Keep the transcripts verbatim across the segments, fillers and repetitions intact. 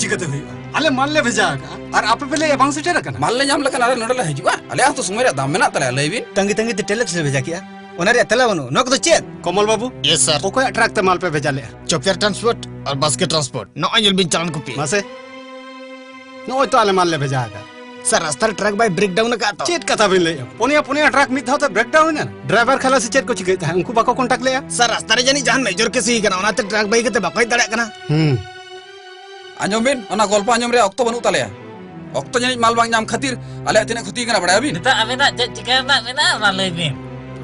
ᱪᱤᱠᱟᱹᱛᱮ ᱦᱩᱭᱩᱜᱼᱟ? ᱟᱞᱮ ᱢᱟᱞ ᱞᱮ ᱵᱷᱮᱡᱟ ᱟᱠᱟᱫᱼᱟ ᱟᱨ ᱟᱯᱮ ᱯᱮ ᱞᱟᱹᱭᱮᱫᱼᱟ ᱵᱟᱝ ᱥᱮᱴᱮᱨ ᱟᱠᱟᱱᱟ᱾ ᱢᱟᱞ ᱞᱮ ᱧᱟᱢ ᱞᱮᱠᱷᱟᱱ ᱟᱞᱮ ᱱᱚᱰᱮ ᱞᱮ ᱦᱤᱡᱩᱜᱼᱟ? ᱟᱞᱮᱭᱟᱜ ᱦᱚᱸᱛᱚ ᱥᱚᱢᱚᱭ ᱨᱮᱭᱟᱜ ᱫᱟᱢ ᱢᱮᱱᱟᱜ ᱛᱟᱞᱮᱭᱟ, ᱞᱟᱹᱭ ᱵᱤᱱ᱾ ᱛᱟᱺᱜᱤ ᱛᱟᱺᱜᱤ ᱛᱮ ᱴᱮᱞᱮᱠᱥ ᱞᱮ ᱵᱷᱮᱡᱟ ᱠᱮᱜᱼᱟ, ᱚᱱᱟ ᱨᱮᱭᱟᱜ ᱛᱮᱞᱟ ᱵᱟᱹᱱᱩᱜᱼᱟ᱾ ᱱᱚᱣᱟ ᱠᱚᱫᱚ ᱪᱮᱫ? ᱠᱚᱢᱚᱞ ᱵᱟᱹᱵᱩ᱾ ᱭᱮᱥ, ᱥᱟᱨ᱾ ᱚᱠᱚᱭᱟᱜ ᱴᱨᱟᱠ ᱛᱮ ᱢᱟᱞ ᱯᱮ ᱵᱷᱮᱡᱟ ᱞᱮᱜᱼᱟ? ᱪᱚᱯᱮᱭᱟᱨ ᱴᱨᱟᱱᱥᱯᱳᱨᱴ ᱟᱨ ᱵᱟᱥᱠᱮ ᱴᱨᱟᱱᱥᱯᱳᱨᱴ᱾ ᱱᱚᱜᱼᱚᱭ ᱧᱮᱞ ᱵᱤᱱ ᱪᱟᱞᱟᱱ ᱠᱚᱯᱤ᱾ ᱢᱟᱥᱮ, ᱱᱚᱜᱼᱚᱭ ᱛᱚ ᱟᱞᱮ ᱢᱟᱞ ᱞᱮ ᱵᱷᱮᱡᱟ ᱟᱠᱟᱫ᱾ ᱥᱟᱨ, ᱨᱟᱥᱛᱟ ᱨᱮ ᱴᱨᱟᱠ ᱵᱟᱭ ᱵᱨᱮᱠ ᱰᱟᱣᱩᱱ ᱟᱠᱟᱫ ᱛᱚ? ᱪᱮᱫ ᱠᱟᱛᱷᱟ ᱵᱤᱱ ᱞᱟᱹᱭᱮᱫᱼᱟ? ᱯᱩᱱᱭᱟ, ᱯᱩᱱᱭᱟ ᱴᱨᱟᱠ ᱢᱤᱫ ᱫᱷᱟᱣ ᱛᱮ ᱵᱨᱮᱠ ᱰᱟᱣᱩᱱ ᱮᱱᱟ? ᱰᱨᱟᱭᱵᱷᱟᱨ ᱠᱷᱟᱞᱟᱥᱤ ᱪᱮᱫ ᱠᱚ ᱪᱤᱠᱟᱹᱭᱮᱫ ᱛᱟᱦᱮᱸᱫ? ᱩᱱᱠᱩ ᱵᱟᱠᱚ ᱠᱚᱱᱴᱟᱠᱴ ᱞᱮᱜᱼᱟ? ᱥᱟᱨ, ᱨᱟᱥᱛᱟ ᱨᱮ ᱡᱟᱹᱱᱤᱡ ᱡᱟᱦᱟᱱ ᱢᱮᱡᱚᱨ ᱠᱮᱥ ᱦᱩᱭ ᱟᱠᱟᱱᱟ, ᱚᱱᱟᱛᱮ ᱴᱨᱟᱠ ᱵᱟᱹᱜᱤ ᱠᱟᱛᱮ ᱵᱟᱠᱚ ᱦᱮᱡ ᱫᱟᱲᱮᱭᱟᱜ ᱠᱟᱱᱟ᱾ ᱦᱩᱸ᱾ ᱟᱸᱡᱚᱢ ᱵᱤᱱ, ᱚᱱᱟ ᱜᱚᱞᱯᱚ ᱟᱸᱡᱚᱢ ᱨᱮᱭᱟᱜ ᱚᱠᱛᱚ ᱵᱟᱹᱱᱩᱜ ᱛᱟᱞᱮᱭᱟ᱾ ᱚᱠᱛᱚ ᱡᱟᱹᱱᱤᱡ ᱢᱟᱞ ᱵᱟᱝ ᱧᱟᱢ ᱠᱷᱟᱹᱛᱤᱨ ᱟᱞᱮᱭᱟᱜ ᱛᱤᱱᱟᱹᱜ ᱠᱷᱚᱛᱤ ᱠᱟᱱᱟ, ᱵᱟᱲᱟᱭᱟᱵᱤᱱ? ᱱᱤᱛᱚᱜ ᱟᱵᱮᱱᱟᱜ ᱪᱮᱫ ᱪᱤᱠᱟᱹ ᱨᱮᱱᱟᱜ ᱢᱮᱱᱟᱜᱼᱟ, ᱚᱱᱟ ᱞᱟᱹᱭ ᱵᱤᱱ᱾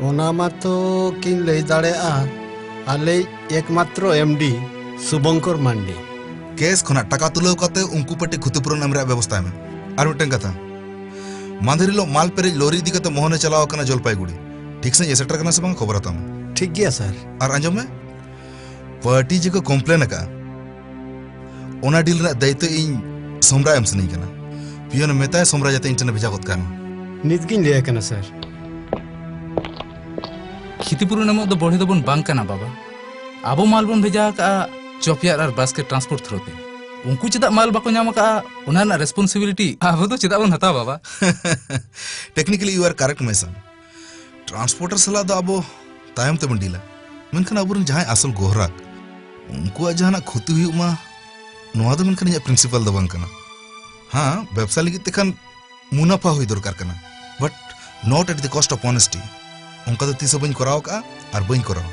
ᱚᱱᱟ ᱢᱟᱛᱚ ᱠᱤᱱ ᱞᱟᱹᱭ ᱫᱟᱲᱮᱭᱟᱜᱼᱟ ᱟᱞᱮᱭᱤᱡ ᱮᱠᱢᱟᱛᱨᱚ ᱮᱢ ᱰᱤ ᱥᱩᱵᱚᱝᱠᱚᱨ ᱢᱟᱱᱰᱤ᱾ ᱠᱮᱥ ᱠᱷᱚᱱᱟᱜ ᱴᱟᱠᱟ ᱛᱩᱞᱟᱹᱣ ᱠᱟᱛᱮ ᱩᱱᱠᱩ ᱯᱟᱹᱴᱤ ᱠᱷᱚᱛᱤᱯᱩᱨᱚᱱ ᱮᱢ ᱨᱮᱭᱟᱜ ᱵᱮᱵᱚᱥᱛᱷᱟᱭ ᱢᱮ᱾ ᱟᱨ ᱢᱤᱫᱴᱟᱝ ᱠᱟᱛᱷᱟ, ᱢᱟᱫᱷᱮᱨ ᱦᱤᱞᱳᱜ ᱢᱟᱞ ᱯᱮᱨᱮᱡ ᱞᱚᱨᱤ ᱤᱫᱤ ᱠᱟᱛᱮ ᱢᱳᱦᱚᱱᱮ ᱪᱟᱞᱟᱣ ᱟᱠᱟᱱᱟ ᱡᱚᱞᱯᱟᱭᱜᱩᱲᱤ᱾ ᱴᱷᱤᱠ ᱥᱟᱺᱦᱤᱡ ᱮ ᱥᱮᱴᱮᱨ ᱠᱟᱱᱟ ᱥᱮ ᱵᱟᱝ, ᱠᱷᱚᱵᱚᱨ ᱦᱟᱛᱟᱣ ᱢᱮ᱾ ᱴᱷᱤᱠ ᱜᱮᱭᱟ, ᱥᱟᱨ᱾ ᱟᱨ ᱟᱸᱡᱚᱢ ᱢᱮ, ᱯᱟᱨᱴᱤ ᱡᱮᱠᱚ ᱠᱚᱢᱯᱞᱮᱱ ᱟᱠᱟᱫᱼᱟ, ᱚᱱᱟ ᱰᱤᱞ ᱨᱮᱱᱟᱜ ᱫᱟᱭᱤᱛᱛᱚ ᱤᱧ ᱥᱚᱢᱨᱟᱭ ᱮᱢ ᱥᱟᱱᱟᱧ ᱠᱟᱱᱟ᱾ ᱯᱤᱭᱚᱱ ᱢᱮᱛᱟᱭ ᱥᱚᱢᱨᱟᱭ ᱡᱟᱛᱮ ᱤᱧ ᱴᱷᱮᱱᱮ ᱵᱷᱮᱡᱟ ᱜᱚᱫ ᱠᱟᱜ ᱢᱟ᱾ ᱱᱤᱛ ᱜᱤᱧ ᱞᱟᱹᱭ ᱟᱠᱟᱱᱟ, ᱥᱟᱨ᱾ ᱠᱷᱤᱛᱤᱯᱩᱨᱚᱱ ᱮᱢᱚᱜ ᱫᱚ ᱵᱚᱲᱦᱮ ᱫᱚᱵᱚᱱ ᱵᱟᱝ ᱠᱟᱱᱟ, ᱵᱟᱵᱟ᱾ ᱟᱵᱚ ᱢᱟᱞ ᱵᱚᱱ ᱵᱷᱮᱡᱟ ᱟᱠᱟᱜᱼᱟ ᱪᱚᱯᱭᱟᱨ ᱟᱨ ᱵᱟᱥᱠᱮ ᱴᱨᱟᱱᱥᱯᱳᱨᱴ ᱛᱷᱨᱳ ᱛᱮ᱾ ᱩᱱᱠᱩ ᱪᱮᱫᱟᱜ ᱢᱟᱞ ᱵᱟᱠᱚ ᱧᱟᱢ ᱟᱠᱟᱜᱼᱟ, ᱚᱱᱟ ᱨᱮᱱᱟᱜ ᱨᱮᱥᱯᱚᱱᱥᱤᱵᱤᱞᱤᱴᱤ ᱟᱵᱚ ᱫᱚ ᱪᱮᱫᱟᱜ ᱵᱚᱱ ᱦᱟᱛᱟᱣᱟ, ᱵᱟᱵᱟ? Technically, you are correct, my son. ᱴᱨᱟᱱᱥᱯᱳᱨᱴᱟᱨ ᱥᱟᱞᱟᱜ ᱫᱚ ᱟᱵᱚ ᱛᱟᱭᱚᱢ ᱛᱮᱵᱚᱱ ᱰᱤᱞᱟ, ᱢᱮᱱᱠᱷᱟᱱ ᱟᱵᱚᱨᱮᱱ ᱡᱟᱦᱟᱸᱭ ᱟᱥᱚᱞ ᱜᱚᱦᱨᱟᱠ, ᱩᱱᱠᱩᱣᱟᱜ ᱡᱟᱦᱟᱱᱟᱜ ᱠᱷᱚᱛᱤ ᱦᱩᱭᱩᱜ ᱢᱟ, ᱱᱚᱣᱟ ᱫᱚ ᱢᱮᱱᱠᱷᱟᱱ ᱤᱧᱟᱹᱜ ᱯᱨᱤᱱᱥᱤᱯᱟᱞ ᱫᱚ ᱵᱟᱝ ᱠᱟᱱᱟ᱾ ᱦᱮᱸ, ᱵᱮᱵᱽᱥᱟ ᱞᱟᱹᱜᱤᱫ ᱛᱮᱠᱷᱟᱱ ᱢᱩᱱᱟᱯᱷᱟ ᱦᱩᱭ ᱫᱚᱨᱠᱟᱨ ᱠᱟᱱᱟ, but not at the cost of honesty. ᱚᱱᱠᱟ ᱫᱚ ᱛᱤᱥ ᱦᱚᱸ ᱵᱟᱹᱧ ᱠᱚᱨᱟᱣ ᱟᱠᱟᱫᱼᱟ ᱟᱨ ᱵᱟᱹᱧ ᱠᱚᱨᱟᱣᱟ᱾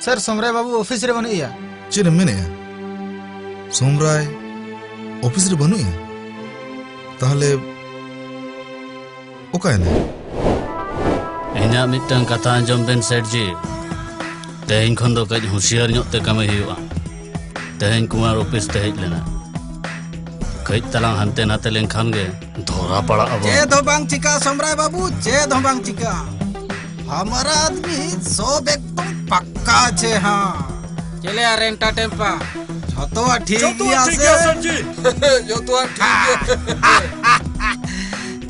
ᱥᱟᱨ, ᱥᱚᱢᱨᱟᱭ ᱵᱟᱹᱵᱩ ᱚᱯᱷᱤᱥ ᱨᱮ ᱵᱟᱹᱱᱩᱜ ᱮᱭᱟ᱾ ᱪᱮᱫ ᱮᱢ ᱢᱮᱱᱮᱫᱼᱟ? ᱥᱚᱢᱨᱟᱭ ᱚᱯᱷᱤᱥ ᱨᱮ ᱵᱟᱹᱱᱩᱜ ᱮᱭᱟ? ᱛᱟᱦᱞᱮ ᱚᱠᱟᱭᱮᱱᱟᱭ? ᱤᱧᱟᱹᱜ ᱢᱤᱫᱴᱟᱝ ᱠᱟᱛᱷᱟ ᱟᱸᱡᱚᱢ ᱵᱮᱱ, ᱥᱮᱴ ᱡᱤ᱾ ᱛᱮᱦᱮᱧ ᱠᱷᱚᱱ ᱫᱚ ᱠᱟᱹᱡ ᱦᱩᱸᱥᱤᱭᱟᱹᱨ ᱧᱚᱜ ᱛᱮ ᱠᱟᱹᱢᱤ ᱦᱩᱭᱩᱜᱼᱟ᱾ ᱛᱮᱦᱮᱧ ᱠᱩᱢᱟᱨ ᱚᱯᱷᱤᱥ ᱛᱮ ᱦᱮᱡ ᱞᱮᱱᱟ᱾ ᱠᱟᱹᱡ ᱛᱟᱞᱟᱝ ᱦᱟᱱᱛᱮ ᱱᱟᱛᱮ ᱞᱮᱱᱠᱷᱟᱱ ᱜᱮ ᱫᱷᱚᱨᱟ ᱯᱟᱲᱟᱜ ᱟᱵᱚᱱ᱾ ᱪᱮᱫ ᱦᱚᱸ ᱵᱟᱝ ᱪᱤᱠᱟ, ᱥᱚᱢᱨᱟᱭ ᱵᱟᱹᱵᱩ, ᱪᱮᱫ ᱦᱚᱸ ᱵᱟᱝ ᱪᱤᱠᱟ᱾ ᱦᱟᱢᱟᱨᱟ ᱟᱫᱢᱤ ᱥᱚᱵ ᱮᱠᱫᱚᱢ ᱯᱟᱠᱠᱟ ᱟᱪᱷᱮ, ᱦᱟᱸ᱾ ᱪᱮᱞᱮ ᱟᱨ ᱮᱱᱴᱟᱨᱴᱮᱱᱯᱟ? ᱡᱷᱚᱛᱚᱣᱟᱜ ᱴᱷᱤᱠ ᱜᱮᱭᱟ ᱥᱮ? ᱡᱷᱚᱛᱚᱣᱟᱜ ᱴᱷᱤᱠ ᱜᱮᱭᱟ᱾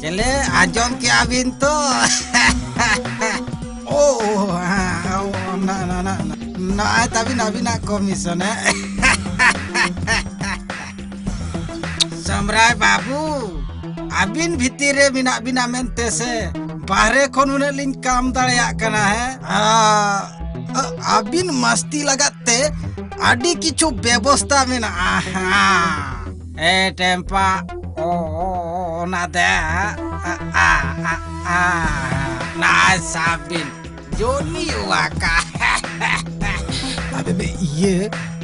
ᱪᱮᱞᱮ ᱟᱸᱡᱚᱢ ᱠᱮᱜᱼᱟ ᱵᱤᱱ ᱛᱚ? ᱳ, ᱳ, ᱦᱮᱸ, ᱳ, ᱱᱟ, ᱱᱟ, ᱱᱟ, ᱱᱟ᱾ ᱱᱚᱜᱼᱚᱭ ᱛᱟᱵᱤᱱ ᱟᱹᱵᱤᱱᱟᱜ ᱠᱚᱢᱤᱥᱚᱱ, ᱦᱮᱸ? ᱥᱚᱢᱨᱟᱭ ᱵᱟᱹᱵᱩ, ᱟᱹᱵᱤᱱ ᱵᱷᱤᱛᱤᱨ ᱨᱮ ᱢᱮᱱᱟᱜ ᱵᱤᱱᱟ ᱢᱮᱱᱛᱮ ᱥᱮ ᱵᱟᱦᱨᱮ ᱠᱷᱚᱱ ᱩᱱᱟᱹᱜ ᱞᱤᱧ ᱠᱟᱢ ᱫᱟᱲᱮᱭᱟᱜ ᱠᱟᱱᱟ, ᱦᱮᱸ? ᱟ, ᱟ, ᱟᱹᱵᱤᱱ ᱢᱟᱥᱛᱤ ᱞᱟᱜᱟᱫ ᱛᱮ ᱟᱹᱰᱤ ᱠᱤᱪᱷᱩ ᱵᱮᱵᱚᱥᱛᱟ ᱢᱮᱱᱟᱜᱼᱟ᱾ ᱦᱮᱸ᱾ ᱮ ᱴᱮᱢᱯᱟ, ᱚ, ᱚ, ᱚ, ᱚᱱᱟ ᱫᱮ, ᱟ, ᱟ, ᱟ, ᱟ, ᱱᱟᱭ ᱥᱟᱵᱤᱱ, ᱡᱚᱱᱤ ᱣᱟᱠᱟ᱾ ᱟᱵᱮ ᱵᱮ, ᱤᱭᱟᱹ,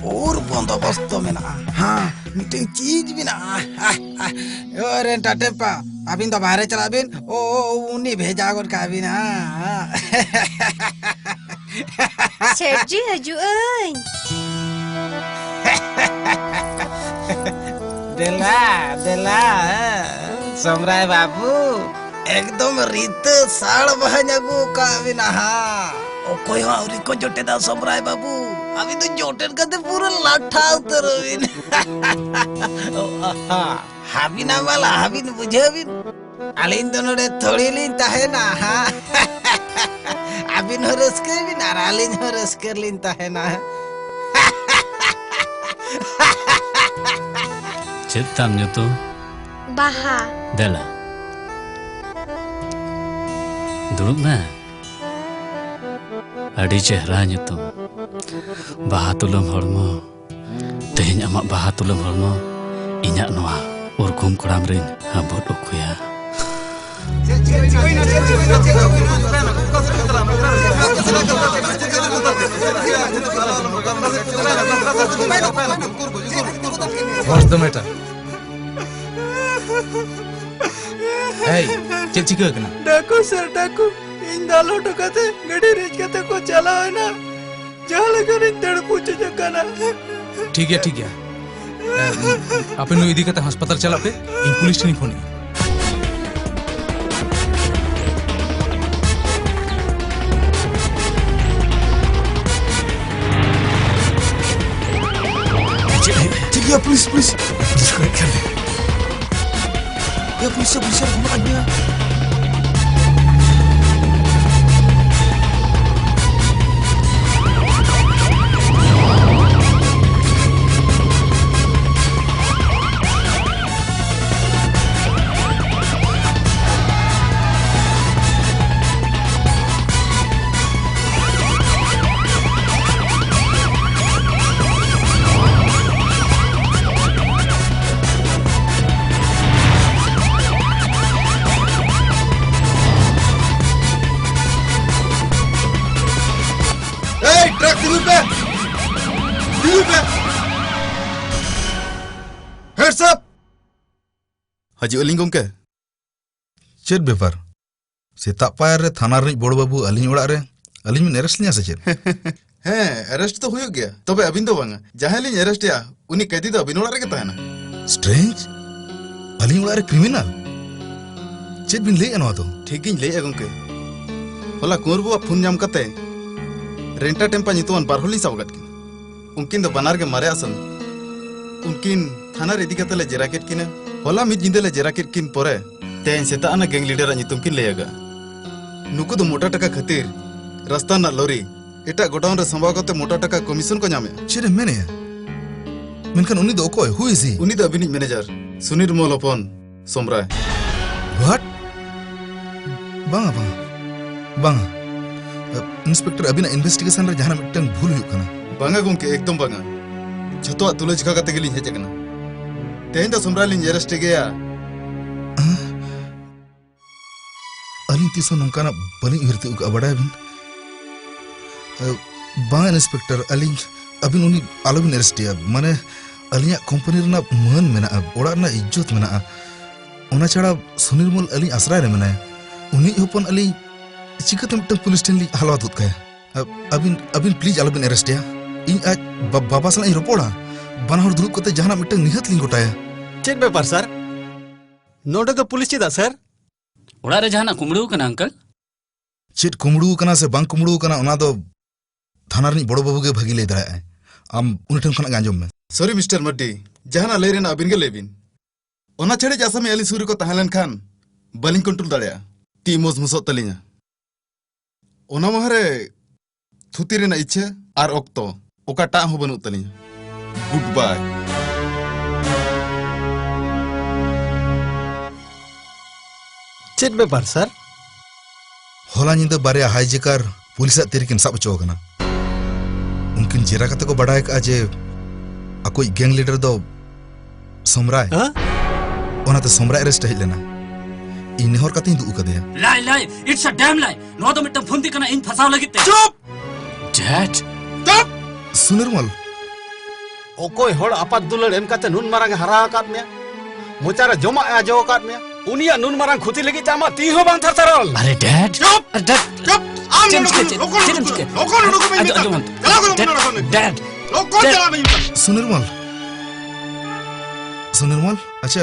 ᱚᱨ ᱵᱚᱱᱫᱚᱵᱚᱥᱛᱚ ᱢᱮᱱᱟᱜᱼᱟ᱾ ᱦᱮᱸ, ᱢᱤᱫᱴᱮᱱ ᱪᱤᱡᱽ ᱢᱮᱱᱟᱜᱼᱟ᱾ ᱚ, ᱨᱮᱱᱴᱟ ᱴᱮᱢᱯᱟ, ᱟᱹᱵᱤᱱ ᱫᱚ ᱵᱟᱦᱨᱮ ᱪᱟᱞᱟᱜ ᱵᱤᱱ᱾ ᱚ, ᱚ, ᱩᱱᱤ ᱵᱷᱮᱡᱟ ᱜᱚᱫ ᱠᱟᱜ ᱵᱤᱱ, ᱦᱮᱸ᱾ ᱥᱮᱴᱡᱤ ᱦᱤᱡᱩᱜ ᱟᱹᱧ᱾ ᱫᱮᱞᱟ, ᱫᱮᱞᱟ, ᱥᱚᱢᱨᱟᱭ ᱵᱟᱹᱵᱩ, ᱮᱠᱫᱚᱢ ᱨᱤᱛᱟᱹ ᱥᱟᱲ ᱵᱟᱦᱟᱧ ᱟᱹᱜᱩ ᱟᱠᱟᱫ ᱵᱤᱱᱟ ᱦᱟᱸᱜ᱾ ᱚᱠᱚᱭ ᱦᱚᱸ ᱟᱹᱣᱨᱤ ᱠᱚ ᱡᱚᱴᱮᱫᱟ ᱥᱚᱢᱨᱟᱭ ᱵᱟᱹᱵᱩ᱾ ᱟᱹᱵᱤᱱ ᱫᱚ ᱡᱚᱴᱮᱫ ᱠᱟᱛᱮ ᱯᱩᱨᱟᱹ ᱞᱟᱴᱷᱟ ᱩᱛᱟᱹᱨᱚᱜ ᱵᱤᱱ᱾ ᱚ, ᱟᱦᱟ᱾ ᱦᱟᱹᱵᱤᱱ ᱟᱢᱟᱞᱟ, ᱦᱟᱹᱵᱤᱱ ᱵᱩᱡᱷᱟᱹᱣ ᱵᱤᱱ᱾ ᱟᱹᱞᱤᱧ ᱫᱚ ᱱᱚᱰᱮ ᱛᱷᱚᱲᱤ ᱞᱤᱧ ᱛᱟᱦᱮᱱᱟ ᱦᱟᱸᱜ᱾ ᱟᱹᱵᱤᱱ ᱦᱚᱸ ᱨᱟᱹᱥᱠᱟᱹᱭ ᱵᱤᱱ ᱟᱨ ᱟᱹᱞᱤᱧ ᱦᱚᱸ ᱨᱟᱹᱥᱠᱟᱹ ᱨᱮᱞᱤᱧ ᱛᱟᱦᱮᱱᱟ᱾ ᱪᱮᱫ ᱛᱟᱢ ᱧᱩᱛᱩᱢ? ᱵᱟᱦᱟ᱾ ᱫᱮᱞᱟ, ᱫᱩᱲᱩᱵ ᱢᱮ᱾ ᱟᱹᱰᱤ ᱪᱮᱦᱨᱟ ᱧᱩᱛᱩᱢ, ᱵᱟᱦᱟ ᱛᱩᱞᱟᱹᱢ ᱦᱚᱲᱢᱚ᱾ ᱛᱮᱦᱮᱧ ᱟᱢᱟᱜ ᱵᱟᱦᱟ ᱛᱩᱞᱟᱹᱢ ᱦᱚᱲᱢᱚ ᱤᱧᱟᱜ ᱱᱚᱣᱟ ᱩᱨᱜᱩᱢ ᱠᱚᱲᱟᱢ ᱨᱤᱧ ᱦᱟᱹᱵᱩᱫ ᱩᱠᱩᱭᱟ᱾ What's the matter? ᱮᱭ, ᱪᱮᱫ ᱪᱤᱠᱟᱹ ᱠᱟᱱᱟ? ᱰᱟᱠᱩ ᱥᱟᱨ, ᱰᱟᱠᱩ, ᱤᱧ ᱫᱟᱞ ᱦᱚᱴᱚ ᱠᱟᱛᱮ ᱜᱟᱹᱰᱤ ᱨᱮ ᱦᱮᱡ ᱠᱟᱛᱮ ᱠᱚ ᱪᱟᱞᱟᱣ ᱮᱱᱟ᱾ ᱡᱟᱦᱟᱸ ᱞᱮᱠᱟ ᱨᱤᱧ ᱫᱟᱹᱲ ᱯᱩᱪᱩᱡ ᱟᱠᱟᱱᱟ᱾ ᱴᱷᱤᱠ ᱜᱮᱭᱟ, ᱴᱷᱤᱠ ᱜᱮᱭᱟ᱾ ᱮ, ᱟᱯᱮ ᱱᱩᱭ ᱤᱫᱤ ᱠᱟᱛᱮ ᱦᱟᱥᱯᱟᱛᱟᱞ ᱪᱟᱞᱟᱜ ᱯᱮ, ᱤᱧ ᱯᱩᱞᱤᱥ ᱴᱷᱮᱱᱤᱧ ᱯᱷᱳᱱ ᱮᱫᱟ᱾ ᱪᱮᱫ ᱦᱩᱭᱩᱜ ᱠᱟᱱᱟ? ᱴᱷᱤᱠ ᱜᱮᱭᱟ, ᱯᱩᱞᱤᱥ, ᱯᱩᱞᱤᱥ᱾ ᱯᱩᱞᱤᱥ ᱠᱚ ᱦᱮᱡ ᱠᱟᱱᱟ᱾ ᱮ, ᱯᱩᱞᱤᱥ, ᱯᱩᱞᱤᱥ, ᱯᱷᱳᱱ ᱟᱫ ᱢᱮᱭᱟ᱾ ᱥᱟᱵ! ᱦᱤᱡᱩᱜ ᱟᱹᱞᱤᱧ, ᱜᱚᱢᱠᱮ᱾ ᱪᱮᱫ ᱵᱮᱯᱟᱨ? ᱥᱮᱛᱟᱜ ᱯᱟᱭᱟᱨ ᱨᱮ ᱛᱷᱟᱱᱟ ᱨᱤᱱᱤᱡ ᱵᱚᱲ ᱵᱟᱹᱵᱩ ᱟᱹᱞᱤᱧ ᱚᱲᱟᱜ ᱨᱮ, ᱟᱹᱞᱤᱧ ᱵᱤᱱ arrest ᱞᱤᱧᱟ ᱥᱮ ᱪᱮᱫ? ᱦᱮᱸ, arrest ᱫᱚ ᱦᱩᱭᱩᱜ ᱜᱮᱭᱟ, ᱛᱚᱵᱮ ᱟᱹᱵᱤᱱ ᱫᱚ ᱵᱟᱝᱟ᱾ ᱡᱟᱦᱟᱸᱭ ᱞᱤᱧ arrest ᱮᱭᱟ, ᱩᱱᱤ ᱠᱟᱹᱭᱫᱤ ᱫᱚ ᱟᱹᱵᱤᱱ ᱚᱲᱟᱜ ᱨᱮᱜᱮ ᱛᱟᱦᱮᱱᱟ᱾ Strange? ᱟᱹᱞᱤᱧ ᱚᱲᱟᱜ ᱨᱮ criminal? ᱪᱮᱫ ᱵᱤᱱ ᱞᱟᱹᱭᱮᱫᱼᱟ ᱱᱚᱣᱟ ᱫᱚ? ᱴᱷᱤᱠ ᱜᱤᱧ ᱞᱟᱹᱭᱮᱫᱼᱟ, ᱜᱚᱢᱠᱮ᱾ ᱦᱚᱞᱟ ᱠᱩᱸᱣᱟᱨ ᱵᱟᱹᱵᱩᱣᱟᱜ ᱯᱷᱳᱱ ᱧᱟᱢ ᱠᱟᱛᱮ ᱨᱮᱱᱴᱟ ᱴᱮᱢᱯᱟ ᱧᱩᱛᱩᱢᱟᱱ ᱵᱟᱨ ᱦᱚᱲ ᱞᱤᱧ ᱥᱟᱵ ᱟᱠᱟᱫ ᱠᱤᱱᱟ᱾ ᱩᱱᱠᱤᱱ ᱫᱚ ᱵᱟᱱᱟᱨ ᱜᱮ ᱢᱟᱨᱮ ᱟᱥᱟᱢᱤ᱾ ᱩᱱᱠᱤᱱ ᱛᱷᱟᱱᱟ ᱨᱮ ᱤᱫᱤ ᱠᱟᱛᱮ ᱞᱮ ᱡᱮᱨᱟ ᱠᱮᱫ ᱠᱤᱱᱟ᱾ ᱦᱚᱞᱟ ᱢᱤᱫ ᱧᱤᱫᱟᱹ ᱞᱮ ᱡᱮᱨᱟ ᱠᱮᱫ ᱠᱤᱱ ᱯᱚᱨᱮ, ᱛᱮᱦᱮᱧ ᱥᱮᱛᱟᱜ ᱚᱱᱟ gang leader ᱟᱜ ᱧᱩᱛᱩᱢ ᱠᱤᱱ ᱞᱟᱹᱭ ᱟᱠᱟᱫᱼᱟ᱾ ᱱᱩᱠᱩ ᱫᱚ ᱢᱚᱴᱟ ᱴᱟᱠᱟ ᱠᱷᱟᱹᱛᱤᱨ ᱨᱟᱥᱛᱟ ᱨᱮᱱᱟᱜ ᱞᱚᱨᱤ ᱮᱴᱟᱜ ᱜᱳᱰᱟᱣᱩᱱ ᱨᱮ ᱥᱟᱢᱵᱟᱣ ᱠᱟᱛᱮ ᱢᱚᱴᱟ ᱴᱟᱠᱟ commission ᱠᱚ ᱧᱟᱢᱮᱫᱼᱟ᱾ ᱪᱮᱫ ᱮᱢ ᱢᱮᱱᱮᱫᱼᱟ? ᱢᱮᱱᱠᱷᱟᱱ ᱩᱱᱤ ᱫᱚ ᱚᱠᱚᱭ? Who is he? ᱩᱱᱤ ᱫᱚ ᱟᱹᱵᱤᱱᱤᱡ manager, ᱥᱩᱱᱤᱨ ᱢᱚᱞ ᱦᱚᱯᱚᱱ ᱥᱚᱢᱨᱟᱭ᱾ What? ᱵᱟᱝᱟ, ᱵᱟᱝᱟ, ᱵᱟᱝᱟ᱾ ᱤᱱᱥᱯᱮᱠᱴᱚᱨ, ᱟᱹᱵᱤᱱᱟᱜ investigation ᱨᱮ ᱡᱟᱦᱟᱱᱟᱜ ᱢᱤᱫᱴᱟᱝ ᱵᱷᱩᱞ ᱦᱩᱭᱩᱜ ᱠᱟᱱᱟ᱾ ᱵᱟᱝᱟ ᱜᱚᱢᱠᱮ, ᱮᱠᱫᱚᱢ ᱵᱟᱝᱟ᱾ ᱡᱷᱚᱛᱚᱣᱟᱜ ᱛᱩᱞᱟᱹᱡᱚᱠᱷᱟ ᱠᱟᱛᱮ ᱜᱮᱞᱤᱧ ᱦᱮᱡ ᱟᱠᱟᱱᱟ᱾ ᱛᱮᱦᱮᱧ ᱫᱚ ᱥᱚᱢᱨᱟᱭ ᱞᱤᱧ arrest ᱮ ᱜᱮᱭᱟ᱾ ᱟᱹᱞᱤᱧ ᱛᱤᱥ ᱦᱚᱸ ᱱᱚᱝᱠᱟᱱᱟᱜ ᱵᱟᱹᱞᱤᱧ ᱩᱭᱦᱟᱹᱨ ᱛᱤᱭᱳᱜ ᱠᱟᱜᱼᱟ, ᱵᱟᱰᱟᱭᱟᱵᱤᱱ? ᱮ, ᱵᱟᱝ ᱤᱱᱥᱯᱮᱠᱴᱚᱨ, ᱟᱹᱞᱤᱧ, ᱟᱹᱵᱤᱱ ᱩᱱᱤ ᱟᱞᱚᱵᱤᱱ arrest ᱮᱭᱟ᱾ ᱢᱟᱱᱮ, ᱟᱹᱞᱤᱧᱟᱜ ᱠᱳᱢᱯᱟᱱᱤ ᱨᱮᱱᱟᱜ ᱢᱟᱹᱱ ᱢᱮᱱᱟᱜᱼᱟ, ᱚᱲᱟᱜ ᱨᱮᱱᱟᱜ ᱤᱡᱽᱡᱚᱛ ᱢᱮᱱᱟᱜᱼᱟ᱾ ᱚᱱᱟ ᱪᱷᱟᱲᱟ ᱥᱩᱱᱤᱨᱢᱚᱞ ᱟᱹᱞᱤᱧ ᱟᱥᱨᱟᱭ ᱨᱮ ᱢᱮᱱᱟᱭᱟ᱾ ᱩᱱᱤ ᱦᱚᱯᱚᱱ ᱟᱹᱞᱤᱧ ᱪᱤᱠᱟᱹᱛᱮ ᱢᱤᱫᱴᱟᱝ ᱯᱩᱞᱤᱥ ᱴᱷᱮᱱ ᱞᱤᱧ ᱦᱟᱞᱣᱟ ᱛᱩᱫ ᱠᱟᱭᱟ? ᱟ-, ᱟᱹᱵᱤᱱ, ᱟᱹᱵᱤᱱ please ᱟᱞᱚᱵᱤᱱ arrest ᱮᱭᱟ᱾ ᱤᱧ ᱟᱡ ᱵᱟ-, ᱵᱟᱵᱟ ᱥᱟᱞᱟᱜ ᱤᱧ ᱨᱚᱯᱚᱲᱟ᱾ ᱵᱟᱱᱟ ᱦᱚᱲ ᱫᱩᱲᱩᱵ ᱠᱟᱛᱮ ᱡᱟᱦᱟᱱᱟᱜ ᱢᱤᱫᱴᱟᱝ ᱱᱤᱦᱟᱹᱛ ᱞᱤᱧ ᱜᱚᱴᱟᱭᱟ᱾ ᱪᱮᱫ ᱵᱮᱯᱟᱨ, ᱥᱟᱨ? ᱱᱚᱰᱮ ᱫᱚ ᱯᱩᱞᱤᱥ ᱪᱮᱫᱟᱜ, ᱥᱟᱨ? ᱚᱲᱟᱜ ᱨᱮ ᱡᱟᱦᱟᱱᱟᱜ ᱠᱩᱢᱵᱽᱲᱩ ᱟᱠᱟᱱᱟ, ᱟᱝᱠᱮᱞ? ᱪᱮᱫ ᱠᱩᱢᱵᱽᱲᱩ ᱟᱠᱟᱱᱟ ᱥᱮ ᱵᱟᱝ ᱠᱩᱢᱵᱽᱲᱩ ᱟᱠᱟᱱᱟ, ᱚᱱᱟ ᱫᱚ ᱛᱷᱟᱱᱟ ᱨᱤᱱᱤᱡ ᱵᱚᱲᱚ ᱵᱟᱹᱵᱩ ᱜᱮ ᱵᱷᱟᱹᱜᱤ ᱞᱟᱹᱭ ᱫᱟᱲᱮᱭᱟᱜᱼᱟᱭ᱾ ᱟᱢ ᱩᱱᱤ ᱴᱷᱮᱱ ᱠᱷᱚᱱᱟᱜ ᱜᱮ ᱟᱸᱡᱚᱢ ᱢᱮ᱾ Sorry, ᱢᱤᱥᱴᱟᱨ ᱢᱟᱨᱰᱤ, ᱡᱟᱦᱟᱱᱟᱜ ᱞᱟᱹᱭ ᱨᱮᱱᱟᱜ ᱟᱹᱵᱤᱱ ᱜᱮ ᱞᱟᱹᱭ ᱵᱤᱱ᱾ ᱚᱱᱟ ᱪᱷᱟᱹᱲᱤᱡ ᱟᱥᱟᱢᱤ ᱟᱹᱞᱤᱧ ᱥᱩᱨ ᱨᱮᱠᱚ ᱛᱟᱦᱮᱸ ᱞᱮᱱᱠᱷᱟᱱ ᱵᱟᱹᱞᱤᱧ control ᱫᱟᱲᱮᱭᱟᱜᱼᱟ᱾ ᱛᱤ ᱢᱚᱥᱢᱚᱥᱚᱜ ᱛᱟᱹᱞᱤᱧᱟ᱾ ᱚᱱᱟ ᱢᱟᱦᱟ ᱨᱮ ᱛᱷᱩᱛᱤ ᱨᱮᱱᱟᱜ ᱤᱪᱪᱷᱟᱹ ᱟᱨ ᱚᱠᱛᱚ ᱚᱠᱟᱴᱟᱜ ᱦᱚᱸ ᱵᱟᱹᱱᱩᱜ ᱛᱟᱹᱞᱤᱧᱟ᱾ Goodbye᱾ ᱪᱮᱫ ᱵᱮᱯᱟᱨ, ᱥᱟᱨ? ᱦᱚᱞᱟ ᱧᱤᱫᱟᱹ ᱵᱟᱨᱭᱟ hijacker ᱯᱩᱞᱤᱥᱟᱜ ᱛᱤ ᱨᱮᱠᱤᱱ ᱥᱟᱵ ᱦᱚᱪᱚ ᱟᱠᱟᱱᱟ᱾ ᱩᱱᱠᱤᱱ ᱡᱮᱨᱟ ᱠᱟᱛᱮ ᱠᱚ ᱵᱟᱰᱟᱭ ᱟᱠᱟᱫᱼᱟ ᱡᱮ ᱟᱠᱚᱭᱤᱡ gang leader ᱫᱚ ᱥᱚᱢᱨᱟᱭ᱾ ᱦᱮᱸ? ᱚᱱᱟᱛᱮ ᱥᱚᱢᱨᱟᱭ arrest ᱮ ᱦᱮᱡ ᱞᱮᱱᱟ᱾ ᱤᱧ ᱱᱮᱦᱚᱨ ᱠᱟᱛᱮᱧ ᱫᱩᱜ ᱟᱠᱟᱫᱮᱭᱟ᱾ Lie, lie, it's a damn lie. ᱱᱚᱣᱟ ᱫᱚ ᱢᱤᱫᱴᱟᱝ ᱯᱷᱚᱱᱫᱤ ᱠᱟᱱᱟ ᱤᱧ ᱯᱷᱟᱸᱥᱟᱣ ᱞᱟᱹᱜᱤᱫ ᱛᱮ᱾ ᱪᱩᱯ! Dad! ᱪᱩᱯ! ᱥᱩᱱᱤᱨᱢᱚᱞ, ᱚᱠᱚᱭ ᱦᱚᱲ ᱟᱯᱟᱛ ᱫᱩᱞᱟᱹᱲ ᱮᱢ ᱠᱟᱛᱮ ᱱᱩᱱ ᱢᱟᱨᱟᱝ ᱮ ᱦᱟᱨᱟ ᱟᱠᱟᱫ ᱢᱮᱭᱟ, ᱢᱚᱪᱟᱨᱮ ᱡᱚᱢᱟᱜ ᱮ ᱟᱡᱚ ᱟᱠᱟᱫ ᱢᱮᱭᱟ, ᱩᱱᱤᱭᱟᱜ ᱱᱩᱱ ᱢᱟᱨᱟᱝ ᱠᱷᱚᱛᱤ ᱞᱟᱹᱜᱤᱫ ᱛᱮ ᱟᱢᱟᱜ ᱛᱤ ᱦᱚᱸ ᱵᱟᱝ ᱛᱷᱟᱨᱛᱷᱟᱨᱚᱞ᱾ ᱟᱨᱮ ᱰᱮᱰ᱾ ᱪᱩᱯ! ᱟᱨᱮ ᱰᱮᱰ! ᱪᱩᱯ! ᱟᱢ ᱪᱮᱫ ᱮᱢ ᱱᱚᱰᱮ ᱪᱤᱠᱟᱹ? ᱠᱷᱚᱱ ᱪᱮᱫ ᱮᱢ ᱞᱚᱜᱚᱱ ᱪᱤᱠᱟᱹ? ᱩᱰᱩᱠ ᱢᱮ, ᱞᱚᱜᱚᱱ ᱩᱰᱩᱠ ᱢᱮ ᱟᱸᱡᱚᱢ, ᱢᱮᱛᱟᱢ ᱟᱸᱡᱚᱢ᱾ ᱠᱟᱱᱟ᱾ ᱪᱟᱞᱟᱣ ᱜᱚᱫᱚᱜ ᱢᱮ ᱰᱮᱰ, ᱱᱚᱰᱮ ᱠᱷᱚᱱ᱾ ᱰᱮᱰ, ᱞᱚᱜᱚᱱ ᱰᱮᱰ᱾ ᱪᱟᱞᱟᱜ ᱢᱮ ᱢᱮᱛᱟᱢ ᱠᱟᱱᱟ᱾ ᱥᱩᱱᱤᱨᱢᱚᱞ, ᱥᱩᱱᱤᱨᱢᱚᱞ, ᱟᱪᱪᱷᱟ,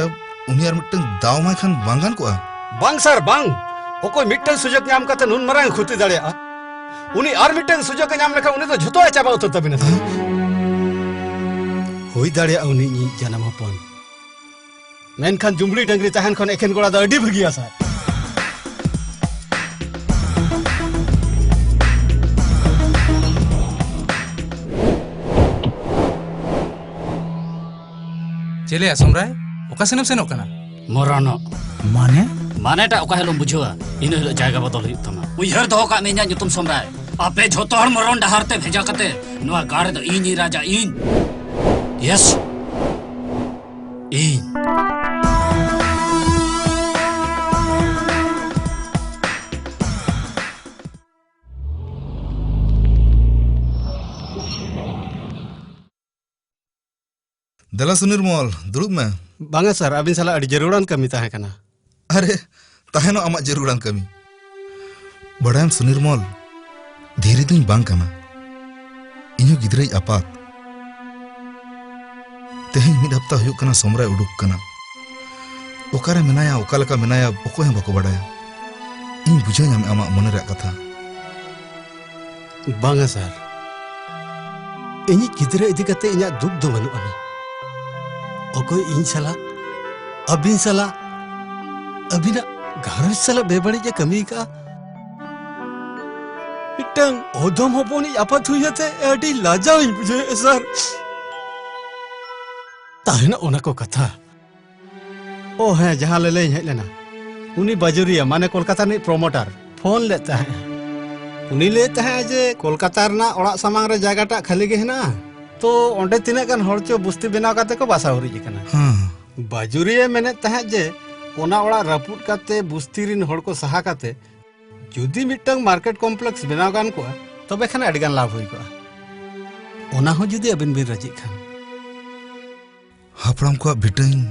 ᱩᱱᱤ ᱟᱨ ᱢᱤᱫᱴᱟᱝ ᱫᱟᱣ ᱮᱢᱟᱭ ᱠᱷᱟᱱ ᱵᱟᱝ ᱜᱟᱱ ᱠᱚᱜᱼᱟ? ᱵᱟᱝ ᱥᱟᱨ, ᱵᱟᱝ᱾ ᱚᱠᱚᱭ ᱢᱤᱫᱴᱟᱝ ᱥᱩᱡᱳᱜᱽ ᱧᱟᱢ ᱠᱟᱛᱮ ᱱᱩᱱ ᱢᱟᱨᱟᱝ ᱠᱷᱚᱛᱤ ᱫᱟᱲᱮᱭᱟᱜᱼᱟ? ᱩᱱᱤ ᱟᱨ ᱢᱤᱫᱴᱟᱝ ᱥᱩᱡᱳᱜᱽ ᱮ ᱧᱟᱢ ᱞᱮᱠᱷᱟᱱ ᱩᱱᱤ ᱫᱚ ᱡᱷᱚᱛᱚᱣᱟᱜ ᱮ ᱪᱟᱵᱟ ᱩᱛᱟᱹᱨ ᱛᱟᱵᱤᱱᱟ ᱥᱟᱨ᱾ ᱦᱮᱸ? ᱦᱩᱭ ᱫᱟᱲᱮᱭᱟᱜᱼᱟ ᱩᱱᱤ ᱤᱧᱤᱡ ᱡᱟᱱᱟᱢ ᱦᱚᱯᱚᱱ᱾ ᱢᱮᱱᱠᱷᱟᱱ ᱡᱩᱢᱵᱽᱲᱤ ᱰᱟᱹᱝᱨᱤ ᱛᱟᱦᱮᱱ ᱠᱷᱚᱱ ᱮᱠᱷᱮᱱ ᱜᱚᱲᱟ ᱫᱚ ᱟᱹᱰᱤ ᱵᱷᱟᱹᱜᱤᱭᱟ, ᱥᱟᱨ᱾ ᱪᱮᱞᱮᱭᱟ ᱥᱚᱢᱨᱟᱭ, ᱚᱠᱟ ᱥᱮᱱᱮᱢ ᱥᱮᱱᱚᱜ ᱠᱟᱱᱟ? ᱢᱚᱨᱚᱱᱚᱜ᱾ ᱢᱟᱱᱮ? ᱢᱟᱱᱮᱴᱟᱜ ᱚᱠᱟ ᱦᱤᱞᱳᱜ ᱮᱢ ᱵᱩᱡᱷᱟᱹᱣᱟ, ᱤᱱᱟᱹ ᱦᱤᱞᱳᱜ ᱡᱟᱭᱜᱟ ᱵᱚᱫᱚᱞ ᱦᱩᱭᱩᱜ ᱛᱟᱢᱟ᱾ ᱩᱭᱦᱟᱹᱨ ᱫᱚᱦᱚ ᱠᱟᱜ ᱢᱮ ᱤᱧᱟᱹᱜ ᱧᱩᱛᱩᱢ ᱥᱚᱢᱨᱟᱭ᱾ ᱟᱯᱮ ᱡᱷᱚᱛᱚ ᱦᱚᱲ ᱢᱚᱨᱚᱱ ᱰᱟᱦᱟᱨ ᱛᱮ ᱵᱷᱮᱡᱟ ᱠᱟᱛᱮ ᱱᱚᱣᱟ ᱜᱟᱲ ᱨᱮᱫᱚ ᱤᱧᱤᱧ ᱨᱟᱡᱟ, ᱤᱧ᱾ ᱭᱮᱥ᱾ ᱤᱧ᱾ ᱫᱮᱞᱟ ᱥᱩᱱᱤᱨᱢᱚᱞ, ᱫᱩᱲᱩᱵ ᱢᱮ᱾ ᱵᱟᱝᱟ ᱥᱟᱨ, ᱟᱹᱵᱤᱱ ᱥᱟᱞᱟᱜ ᱟᱹᱰᱤ ᱡᱟᱹᱨᱩᱲᱟᱱ ᱠᱟᱹᱢᱤ ᱛᱟᱦᱮᱸ ᱠᱟᱱᱟ᱾ ᱟᱨᱮ, ᱛᱟᱦᱮᱱᱚᱜ ᱟᱢᱟᱜ ᱡᱟᱹᱨᱩᱲᱟᱱ ᱠᱟᱹᱢᱤ᱾ ᱵᱟᱲᱟᱭᱟᱢ ᱥᱩᱱᱤᱨᱢᱚᱞ, ᱫᱷᱤᱨᱤ ᱫᱩᱧ ᱵᱟᱝ ᱠᱟᱱᱟ᱾ ᱤᱧᱦᱚᱸ ᱜᱤᱫᱽᱨᱟᱹᱭᱤᱡ ᱟᱯᱟᱛ᱾ ᱛᱮᱦᱮᱧ ᱢᱤᱫ ᱦᱟᱯᱛᱟ ᱦᱩᱭᱩᱜ ᱠᱟᱱᱟ ᱥᱚᱢᱨᱟᱭ ᱩᱰᱩᱠ ᱠᱟᱱᱟ᱾ ᱚᱠᱟᱨᱮ ᱢᱮᱱᱟᱭᱟ, ᱚᱠᱟ ᱞᱮᱠᱟ ᱢᱮᱱᱟᱭᱟ, ᱚᱠᱚᱭ ᱦᱚᱸ ᱵᱟᱠᱚ ᱵᱟᱲᱟᱭᱟ᱾ ᱤᱧ ᱵᱩᱡᱷᱟᱹᱣ ᱧᱟᱢᱮᱫᱼᱟ ᱟᱢᱟᱜ ᱢᱚᱱᱮ ᱨᱮᱭᱟᱜ ᱠᱟᱛᱷᱟ᱾ ᱵᱟᱝᱟ ᱥᱟᱨ, ᱤᱧᱤᱡ ᱜᱤᱫᱽᱨᱟᱹ ᱤᱫᱤ ᱠᱟᱛᱮ ᱤᱧᱟᱹᱜ ᱫᱩᱠ ᱫᱚ ᱵᱟᱹᱱᱩᱜ ᱟᱱᱟ᱾ ᱚᱠᱚᱭ ᱤᱧ ᱥᱟᱞᱟᱜ, ᱟᱹᱵᱤᱱ ᱥᱟᱞᱟᱜ, ᱟᱹᱵᱤᱱᱟᱜ ᱜᱷᱟᱨᱚᱸᱡᱽ ᱥᱟᱞᱟᱜ ᱵᱮᱵᱟᱹᱲᱤᱡ ᱮ ᱠᱟᱹᱢᱤ ᱟᱠᱟᱫᱼᱟ? ᱢᱤᱫᱴᱟᱝ ᱚᱫᱚᱢ ᱦᱚᱯᱚᱱᱤᱡ ᱟᱯᱟᱛ ᱦᱩᱭ ᱟᱛᱮ ᱟᱹᱰᱤ ᱞᱟᱡᱟᱣ ᱤᱧ ᱵᱩᱡᱷᱟᱹᱣᱮᱫᱼᱟ, ᱥᱟᱨ᱾ ᱛᱟᱦᱮᱱᱟ ᱚᱱᱟ ᱠᱚ ᱠᱟᱛᱷᱟ᱾ ᱳ ᱦᱮᱸ, ᱡᱟᱦᱟᱸ ᱞᱟᱹᱞᱟᱹᱭᱤᱧ ᱦᱮᱡ ᱞᱮᱱᱟ, ᱩᱱᱤ ᱵᱟᱡᱩᱨᱤᱭᱟᱹ, ᱢᱟᱱᱮ ᱠᱳᱞᱠᱟᱛᱟ ᱨᱤᱱᱤᱡ ᱯᱨᱚᱢᱳᱴᱟᱨ, ᱯᱷᱳᱱ ᱞᱮᱫ ᱛᱟᱦᱮᱸᱫ᱾ ᱩᱱᱤ ᱞᱟᱹᱭᱮᱫ ᱛᱟᱦᱮᱸᱫ ᱡᱮ ᱠᱳᱞᱠᱟᱛᱟ ᱨᱮᱱᱟᱜ ᱚᱲᱟᱜ ᱥᱟᱢᱟᱝ ᱨᱮ ᱡᱟᱭᱜᱟᱴᱟᱜ ᱠᱷᱟᱹᱞᱤ ᱜᱮ ᱦᱮᱱᱟᱜᱼᱟ, ᱛᱚ ᱚᱸᱰᱮ ᱛᱤᱱᱟᱹᱜ ᱜᱟᱱ ᱦᱚᱲ ᱪᱚ ᱵᱩᱥᱛᱤ ᱵᱮᱱᱟᱣ ᱠᱟᱛᱮ ᱠᱚ ᱵᱟᱥᱟ ᱦᱩᱨᱤᱡ ᱟᱠᱟᱱᱟ᱾ ᱦᱮᱸ᱾ ᱵᱟᱡᱩᱨᱤᱭᱟᱹ ᱢᱮᱱᱮᱫ ᱛᱟᱦᱮᱸᱫ ᱡᱮ ᱚᱱᱟ ᱚᱲᱟᱜ ᱨᱟᱹᱯᱩᱫ ᱠᱟᱛᱮ ᱵᱩᱥᱛᱤ ᱨᱤᱱ ᱦᱚᱲ ᱠᱚ ᱥᱟᱦᱟ ᱠᱟᱛᱮ ᱡᱩᱫᱤ ᱢᱤᱫᱴᱟᱝ ᱢᱟᱨᱠᱮᱴ ᱠᱚᱢᱯᱞᱮᱠᱥ ᱵᱮᱱᱟᱣ ᱜᱟᱱ ᱠᱚᱜᱼᱟ, ᱛᱚᱵᱮ ᱠᱷᱟᱱ ᱟᱹᱰᱤ ᱜᱟᱱ ᱞᱟᱵᱷ ᱦᱩᱭ ᱠᱚᱜᱼᱟ᱾ ᱚᱱᱟ ᱦᱚᱸ ᱡᱩᱫᱤ ᱟᱹᱵᱤᱱ ᱵᱤᱱ ᱨᱟᱹᱡᱤᱜ ᱠᱷᱟᱱ᱾ ᱦᱟᱯᱲᱟᱢ ᱠᱚᱣᱟᱜ ᱵᱷᱤᱴᱟᱹᱧ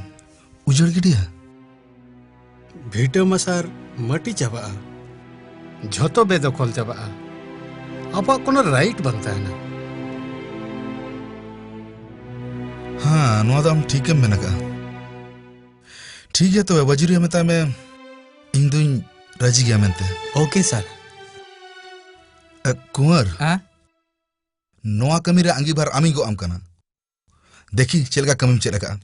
ᱩᱡᱟᱹᱲ ᱜᱤᱰᱤᱭᱟ? ᱵᱷᱤᱴᱟᱹ ᱢᱟ ᱥᱟᱨ ᱢᱟᱹᱴᱤ ᱪᱟᱵᱟᱜᱼᱟ, ᱡᱷᱚᱛᱚ ᱵᱮᱫᱚᱠᱷᱚᱞ ᱪᱟᱵᱟᱜᱼᱟ, ᱟᱵᱚᱣᱟᱜ ᱠᱳᱱᱳ ᱨᱟᱭᱤᱴ ᱵᱟᱝ ᱛᱟᱦᱮᱱᱟ᱾ ᱦᱮᱸ, ᱱᱚᱣᱟ ᱫᱚ ᱟᱢ ᱴᱷᱤᱠᱮᱢ ᱢᱮᱱ ᱟᱠᱟᱫᱼᱟ᱾ ᱴᱷᱤᱠ ᱜᱮᱭᱟ, ᱛᱚᱵᱮ ᱵᱟᱹᱡᱩᱨᱤᱭᱟᱹ ᱢᱮᱛᱟᱭ ᱢᱮ, ᱤᱧ ᱫᱩᱧ ᱨᱟᱹᱡᱤ ᱜᱮᱭᱟ ᱢᱮᱱᱛᱮ᱾ ᱳᱠᱮ ᱥᱟᱨ᱾ ᱮ, ᱠᱩᱸᱣᱟᱨ, ᱦᱮᱸ? ᱱᱚᱣᱟ ᱠᱟᱹᱢᱤ ᱨᱮ ᱟᱸᱜᱤᱵᱷᱟᱨ ᱟᱢᱤᱧ ᱜᱚᱜ ᱟᱢ ᱠᱟᱱᱟ᱾ ᱫᱮᱠᱷᱤ ᱪᱮᱫ ᱞᱮᱠᱟ ᱠᱟᱹᱢᱤᱢ ᱪᱮᱫ ᱟᱠᱟᱫᱼᱟ᱾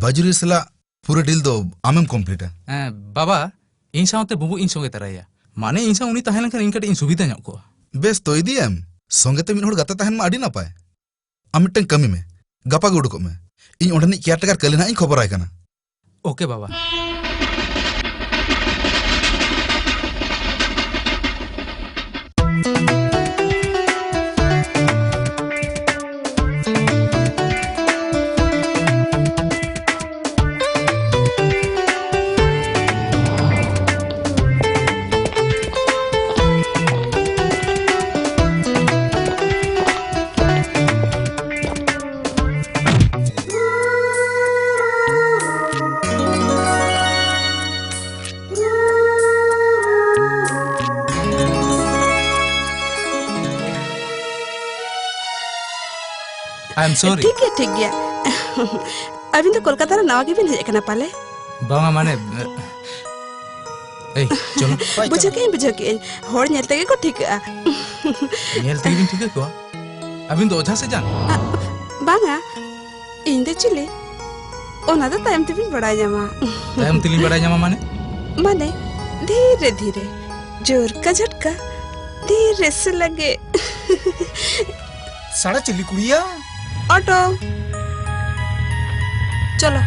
ᱵᱟᱹᱡᱩᱨᱤᱭᱟᱹ ᱥᱟᱞᱟᱜ ᱯᱩᱨᱟᱹ ᱰᱤᱞ ᱫᱚ ᱟᱢᱮᱢ ᱠᱚᱢᱯᱞᱤᱴᱟ᱾ ᱦᱮᱸ, ᱵᱟᱵᱟ, ᱤᱧ ᱥᱟᱶᱛᱮ ᱵᱩᱵᱩ ᱤᱧ ᱥᱚᱸᱜᱮ ᱛᱟᱨᱟᱭᱮᱭᱟ᱾ ᱢᱟᱱᱮ, ᱤᱧ ᱥᱟᱶ ᱩᱱᱤ ᱛᱟᱦᱮᱸ ᱞᱮᱱᱠᱷᱟᱱ ᱤᱧ ᱠᱟᱹᱴᱤᱡ ᱤᱧ ᱥᱩᱵᱤᱫᱷᱟ ᱧᱚᱜ ᱠᱚᱜᱼᱟ᱾ ᱵᱮᱥ ᱛᱚ, ᱤᱫᱤᱭᱮᱢ᱾ ᱥᱚᱸᱜᱮ ᱛᱮ ᱢᱤᱫ ᱦᱚᱲ ᱜᱟᱛᱮ ᱛᱟᱦᱮᱱ ᱢᱟ ᱟᱹᱰᱤ ᱱᱟᱯᱟᱭ᱾ ᱟᱢ ᱢᱤᱫᱴᱟᱝ ᱠᱟᱹᱢᱤ ᱢᱮ, ᱜᱟᱯᱟ ᱜᱮ ᱩᱰᱩᱠᱚᱜ ᱢᱮ᱾ ᱤᱧ ᱚᱸᱰᱮᱱᱤᱡ ᱠᱮᱭᱟᱨᱴᱮᱠᱟᱨ ᱠᱟᱹᱞᱤ ᱱᱟᱦᱟᱜ ᱤᱧ ᱠᱷᱚᱵᱚᱨᱟᱭ ᱠᱟᱱᱟ᱾ ᱳᱠᱮ ᱵᱟᱵᱟ᱾ I am sorry. ᱴᱷᱤᱠ ᱜᱮᱭᱟ, ᱴᱷᱤᱠ ᱜᱮᱭᱟ᱾ ᱟᱹᱵᱤᱱ ᱫᱚ ᱠᱳᱞᱠᱟᱛᱟ ᱨᱮ ᱱᱟᱣᱟ ᱜᱮᱵᱤᱱ ᱦᱮᱡ ᱟᱠᱟᱱᱟ ᱯᱟᱞᱮ? ᱵᱟᱝᱟ, ᱢᱟᱱᱮ, ᱮᱭ, ᱪᱚᱞᱚ᱾ ᱵᱩᱡᱷᱟᱹᱣ ᱠᱮᱜᱼᱟᱹᱧ, ᱵᱩᱡᱷᱟᱹᱣ ᱠᱮᱜᱼᱟᱹᱧ᱾ ᱦᱚᱲ ᱧᱮᱞ ᱛᱮᱜᱮ ᱠᱚ ᱴᱷᱤᱠᱟᱹᱜᱼᱟ᱾ ᱧᱮᱞ ᱛᱮᱜᱮ ᱵᱤᱱ ᱴᱷᱤᱠᱟᱹ ᱠᱚᱣᱟ? ᱟᱹᱵᱤᱱ ᱫᱚ ᱚᱡᱷᱟ ᱥᱮ ᱡᱟᱱ? ᱟ, ᱵᱟᱝᱟ, ᱤᱧ ᱫᱚ ᱪᱤᱞᱤ, ᱚᱱᱟ ᱫᱚ ᱛᱟᱭᱚᱢ ᱛᱮᱵᱤᱱ ᱵᱟᱲᱟᱭ ᱧᱟᱢᱟ᱾ ᱛᱟᱭᱚᱢ ᱛᱮᱞᱤᱧ ᱵᱟᱲᱟᱭ ᱧᱟᱢᱟ ᱢᱟᱱᱮ? ᱢᱟᱱᱮ, ᱫᱷᱤᱨᱮ ᱫᱷᱤᱨᱮ, ᱡᱳᱨ ᱠᱟ ᱡᱷᱚᱴᱠᱟ, ᱫᱷᱤᱨᱮ ᱥᱮ ᱞᱟᱜᱮ᱾ ᱥᱟᱲᱟ ᱪᱤᱞᱤ ᱠᱩᱲᱤᱭᱟ? ᱚᱴᱳ᱾ ᱪᱚᱞᱚ᱾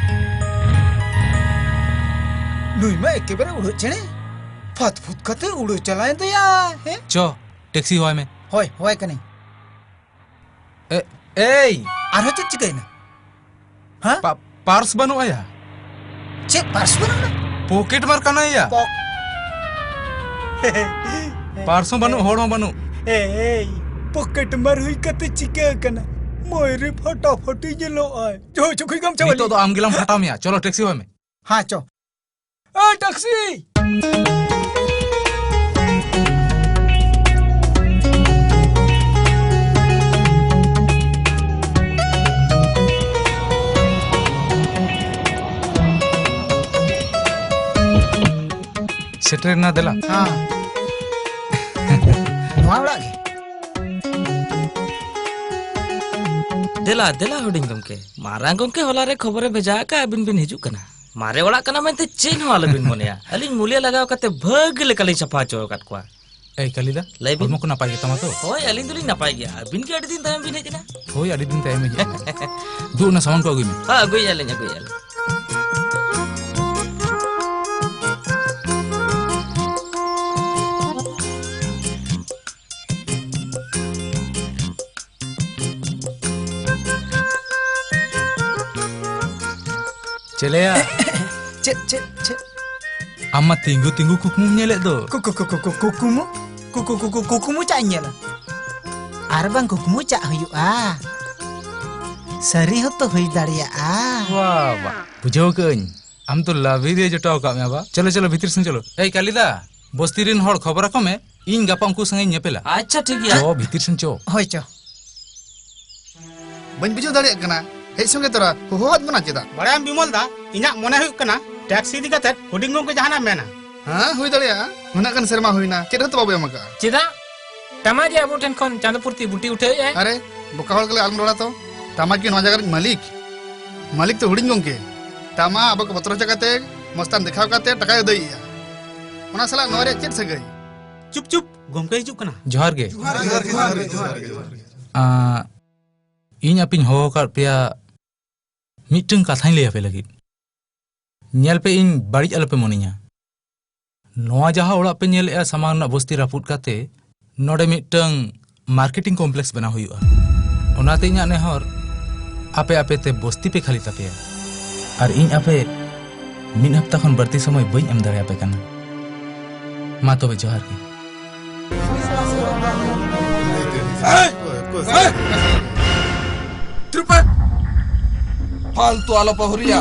ᱱᱩᱭ ᱢᱟ ᱮᱠᱮᱵᱟᱨᱮ ᱩᱲᱟᱹᱜ ᱪᱮᱬᱮ᱾ ᱯᱷᱟᱛ ᱯᱷᱩᱛ ᱠᱟᱛᱮ ᱩᱲᱟᱹᱣ ᱪᱟᱞᱟᱣᱮᱱ ᱫᱚᱭᱟ, ᱦᱮᱸ? ᱪᱚ, ᱴᱮᱠᱥᱤ ᱦᱚᱦᱚᱭ ᱢᱮ᱾ ᱦᱳᱭ, ᱦᱚᱦᱚᱭ ᱠᱟᱹᱱᱟᱹᱧ᱾ ᱮ, ᱮᱭ! ᱟᱨᱦᱚᱸ ᱪᱮᱫ ᱪᱤᱠᱟᱹᱭᱮᱱᱟ? ᱦᱮᱸ? ᱯᱟ-, ᱯᱟᱨᱥ ᱵᱟᱹᱱᱩᱜ ᱟᱭᱟ᱾ ᱪᱮᱫ ᱯᱟᱨᱥ ᱵᱟᱹᱱᱩᱜᱼᱟ? ᱯᱚᱠᱮᱴ ᱢᱟᱨ ᱠᱟᱱᱟᱭᱟ᱾ ᱯᱚ- ᱯᱟᱨᱥ ᱦᱚᱸ ᱵᱟᱹᱱᱩᱜ, ᱦᱚᱲ ᱦᱚᱸ ᱵᱟᱹᱱᱩᱜ᱾ ᱮᱭ, ᱯᱚᱠᱮᱴ ᱢᱟᱨ ᱦᱩᱭ ᱠᱟᱛᱮ ᱪᱤᱠᱟᱹ ᱠᱟᱱᱟ? ᱢᱟᱹᱭ ᱨᱮ ᱯᱷᱟᱴᱟᱯᱷᱟᱴᱤ ᱧᱮᱞᱚᱜ ᱟᱭ᱾ ᱡᱚᱦᱚ ᱪᱩᱠᱩᱭ ᱜᱟᱢᱪᱷᱟ ᱱᱤᱛᱚᱜ ᱵᱟᱹᱞᱤ᱾ ᱫᱚ ᱟᱢ ᱜᱮᱞᱟᱝ ᱯᱷᱟᱴᱟᱣ ᱢᱮᱭᱟ᱾ ᱪᱚᱞᱚ, ᱴᱮᱠᱥᱤ ᱦᱚᱦᱚᱭ ᱢᱮ᱾ ᱦᱮᱸ, ᱪᱚ᱾ ᱮ, ᱴᱮᱠᱥᱤ! ᱥᱮᱴᱮᱨᱮᱱᱟ, ᱫᱮᱞᱟ᱾ ᱦᱮᱸ᱾ ᱱᱚᱣᱟ ᱚᱲᱟᱜ ᱜᱮ? ᱫᱮᱞᱟ, ᱫᱮᱞᱟ, ᱦᱩᱰᱤᱧ ᱜᱚᱢᱠᱮ᱾ ᱢᱟᱨᱟᱝ ᱜᱚᱢᱠᱮ ᱦᱚᱞᱟ ᱨᱮ ᱠᱷᱚᱵᱚᱨᱮ ᱵᱷᱮᱡᱟ ᱟᱠᱟᱫ, ᱟᱹᱵᱤᱱ ᱵᱤᱱ ᱦᱤᱡᱩᱜ ᱠᱟᱱᱟ᱾ ᱢᱟᱨᱮ ᱚᱲᱟᱜ ᱠᱟᱱᱟ ᱢᱮᱱᱛᱮ ᱪᱮᱫ ᱦᱚᱸ ᱟᱞᱚᱵᱤᱱ ᱢᱚᱱᱮᱭᱟ᱾ ᱟᱹᱞᱤᱧ ᱢᱩᱞᱤᱭᱟᱹ ᱞᱟᱜᱟᱣ ᱠᱟᱛᱮ ᱵᱷᱟᱹᱜᱤ ᱞᱮᱠᱟᱞᱤᱧ ᱥᱟᱯᱷᱟ ᱦᱚᱪᱚ ᱟᱠᱟᱫ ᱠᱚᱣᱟ᱾ ᱮᱭ ᱠᱟᱞᱤᱫᱟ, ᱞᱟᱹᱭ ᱵᱤᱱ᱾ ᱦᱚᱲᱢᱚ ᱠᱚ ᱱᱟᱯᱟᱭ ᱜᱮᱛᱟᱢᱟ ᱛᱚ? ᱦᱳᱭ, ᱟᱹᱞᱤᱧ ᱫᱚᱞᱤᱧ ᱱᱟᱯᱟᱭ ᱜᱮᱭᱟ᱾ ᱟᱹᱵᱤᱱ ᱜᱮ ᱟᱹᱰᱤ ᱫᱤᱱ ᱛᱟᱭᱚᱢ ᱵᱤᱱ ᱦᱮᱡ ᱮᱱᱟ᱾ ᱦᱳᱭ, ᱟᱹᱰᱤ ᱫᱤᱱ ᱛᱟᱭᱚᱢ ᱦᱮᱡ ᱮᱱᱟ᱾ ᱫᱩ, ᱚᱱᱟ ᱥᱟᱢᱟᱱ ᱠᱚ ᱟᱹᱜᱩᱭ ᱢᱮ᱾ ᱦᱮᱸ, ᱟᱹᱜᱩᱭᱮᱫᱼᱟ ᱞᱤᱧ, ᱟᱹᱜᱩᱭᱮᱫᱼᱟ ᱞᱤᱧ᱾ ᱪᱮᱞᱮᱭᱟ᱾ ᱪᱮᱫ, ᱪᱮᱫ, ᱪᱮᱫ? ᱟᱢ ᱢᱟ ᱛᱤᱸᱜᱩ ᱛᱤᱸᱜᱩ ᱠᱩᱠᱢᱩᱢ ᱧᱮᱞᱮᱫ ᱫᱚ᱾ ᱠᱩ-, ᱠᱩ-, ᱠᱩ-, ᱠᱩ-, ᱠᱩ-, ᱠᱩᱠᱢᱩ? ᱠᱩ-, ᱠᱩ-, ᱠᱩ-, ᱠᱩ-, ᱠᱩᱠᱢᱩ ᱪᱟᱜ ᱤᱧ ᱧᱮᱞᱟ? ᱟᱨ ᱵᱟᱝ ᱠᱩᱠᱢᱩ ᱪᱟᱜ ᱦᱩᱭᱩᱜᱼᱟ? ᱥᱟᱹᱨᱤ ᱦᱚᱸᱛᱚ ᱦᱩᱭ ᱫᱟᱲᱮᱭᱟᱜᱼᱟ᱾ ᱵᱟ, ᱵᱟ᱾ ᱵᱩᱡᱷᱟᱹᱣ ᱠᱟᱹᱜᱼᱟᱹᱧ, ᱟᱢ ᱫᱚ ᱞᱟᱵᱷᱤ ᱨᱮ ᱡᱚᱴᱟᱣ ᱟᱠᱟᱫ ᱢᱮᱭᱟ ᱵᱟ᱾ ᱪᱚᱞᱚ, ᱪᱚᱞᱚ, ᱵᱷᱤᱛᱤᱨ ᱥᱮᱱ ᱪᱚᱞᱚ᱾ ᱮᱭ ᱠᱟᱞᱤᱫᱟ, ᱵᱚᱥᱛᱤ ᱨᱮᱱ ᱦᱚᱲ ᱠᱷᱚᱵᱚᱨ ᱟᱠᱚ ᱢᱮ, ᱤᱧ ᱜᱟᱯᱟ ᱩᱱᱠᱩ ᱥᱟᱝ ᱤᱧ ᱧᱮᱯᱮᱞᱟ᱾ ᱟᱪᱪᱷᱟ, ᱴᱷᱤᱠ ᱜᱮᱭᱟ᱾ ᱪᱚ, ᱵᱷᱤᱛᱤᱨ ᱥᱮᱱ ᱪᱚ᱾ ᱦᱳᱭ, ᱪᱚ᱾ ᱵᱟᱹᱧ ᱵᱩᱡᱷᱟᱹᱣ ᱫᱟᱲᱮᱭᱟᱜ ᱠᱟᱱᱟ, ᱦᱮᱡ ᱥᱚᱸᱜᱮ ᱛᱚᱨᱟ ᱦᱚᱦᱚᱣᱟᱫ ᱵᱚᱱᱟ ᱪᱮᱫᱟᱜ? ᱵᱟᱲᱟᱭᱟᱢ ᱵᱤᱢᱚᱞ ᱫᱟ, ᱤᱧᱟᱹᱜ ᱢᱚᱱᱮ ᱦᱩᱭᱩᱜ ᱠᱟᱱᱟ ᱴᱮᱠᱥᱤ ᱤᱫᱤ ᱠᱟᱛᱮ ᱦᱩᱰᱤᱧ ᱜᱚᱢᱠᱮ ᱡᱟᱦᱟᱱᱟᱜ ᱢᱮᱱᱟ᱾ ᱦᱮᱸ, ᱦᱩᱭ ᱫᱟᱲᱮᱭᱟᱜᱼᱟ᱾ ᱩᱱᱟᱹᱜ ᱜᱟᱱ ᱥᱮᱨᱢᱟ ᱦᱩᱭᱱᱟ, ᱪᱮᱫ ᱦᱚᱸᱛᱚ ᱵᱟᱵᱚ ᱮᱢ ᱟᱠᱟᱫᱼᱟ᱾ ᱪᱮᱫᱟᱜ? ᱴᱟᱢᱟ ᱡᱮ ᱟᱵᱚ ᱴᱷᱮᱱ ᱠᱷᱚᱱ ᱪᱟᱸᱫᱚ ᱯᱩᱨᱛᱤ ᱵᱩᱴᱤ ᱩᱴᱷᱟᱹᱣᱮᱫ ᱟᱭ᱾ ᱟᱨᱮ, ᱵᱚᱠᱟ ᱦᱚᱲ ᱠᱚᱞᱮ ᱟᱞᱚᱢ ᱨᱚᱲᱟ ᱛᱚ᱾ ᱴᱟᱢᱟ ᱠᱤ ᱱᱚᱣᱟ ᱡᱟᱭᱜᱟ ᱨᱤᱱᱤᱡ ᱢᱟᱹᱞᱤᱠ? ᱢᱟᱹᱞᱤᱠ ᱛᱚ ᱦᱩᱰᱤᱧ ᱜᱚᱢᱠᱮ᱾ ᱴᱟᱢᱟ ᱟᱵᱚ ᱠᱚ ᱵᱚᱛᱚᱨ ᱦᱚᱪᱚ ᱠᱟᱛᱮ, ᱢᱚᱥᱛᱟᱱ ᱫᱮᱠᱷᱟᱣ ᱠᱟᱛᱮ ᱴᱟᱠᱟᱭ ᱟᱹᱫᱟᱹᱭᱮᱜᱼᱟ᱾ ᱚᱱᱟ ᱥᱟᱞᱟᱜ ᱱᱚᱣᱟ ᱨᱮᱭᱟᱜ ᱪᱮᱫ ᱥᱟᱹᱜᱟᱹᱭ? ᱪᱩᱯ ᱪᱩᱯ, ᱜᱚᱢᱠᱮ ᱦᱤᱡᱩᱜ ᱠᱟᱱᱟ᱾ ᱡᱚᱦᱟᱨ ᱜᱮ᱾ ᱡᱚᱦᱟᱨ ᱜᱮ, ᱡᱚᱦᱟᱨ ᱜᱮ, ᱡᱚᱦᱟᱨ ᱜᱮ, ᱡᱚᱦᱟᱨ ᱜᱮ᱾ ᱟᱸ, ᱤᱧ ᱟᱯᱮᱧ ᱦᱚᱦᱚ ᱟᱠᱟᱫ ᱯᱮᱭᱟ ᱢᱤᱫᱴᱟᱝ ᱠᱟᱛᱷᱟᱧ ᱞᱟᱹᱭ ᱟᱯᱮ ᱞᱟᱹᱜᱤᱫ᱾ ᱧᱮᱞ ᱯᱮ, ᱤᱧ ᱵᱟᱹᱲᱤᱡ ᱟᱞᱚᱯᱮ ᱢᱚᱱᱮᱧᱟ᱾ ᱱᱚᱣᱟ ᱡᱟᱦᱟᱸ ᱚᱲᱟᱜ ᱯᱮ ᱧᱮᱞᱮᱜᱼᱟ, ᱥᱟᱢᱟᱝ ᱨᱮᱱᱟᱜ ᱵᱚᱥᱛᱤ ᱨᱟᱹᱯᱩᱫ ᱠᱟᱛᱮ ᱱᱚᱰᱮ ᱢᱤᱫᱴᱟᱝ marketing complex ᱵᱮᱱᱟᱣ ᱦᱩᱭᱩᱜᱼᱟ᱾ ᱚᱱᱟᱛᱮ ᱤᱧᱟᱹᱜ ᱱᱮᱦᱚᱨ, ᱟᱯᱮ ᱟᱯᱮ ᱛᱮ ᱵᱚᱥᱛᱤ ᱯᱮ ᱠᱷᱟᱹᱞᱤ ᱛᱟᱯᱮᱭᱟ᱾ ᱟᱨ ᱤᱧ ᱟᱯᱮ ᱢᱤᱫ ᱦᱟᱯᱛᱟ ᱠᱷᱚᱱ ᱵᱟᱹᱲᱛᱤ ᱥᱚᱢᱚᱭ ᱵᱟᱹᱧ ᱮᱢ ᱫᱟᱲᱮᱭᱟᱯᱮ ᱠᱟᱱᱟ᱾ ᱢᱟ ᱛᱚᱵᱮ, ᱡᱚᱦᱟᱨ ᱜᱮ᱾ ᱯᱷᱟᱞᱛᱩ ᱟᱞᱚᱯᱮ ᱦᱩᱨᱤᱭᱟ᱾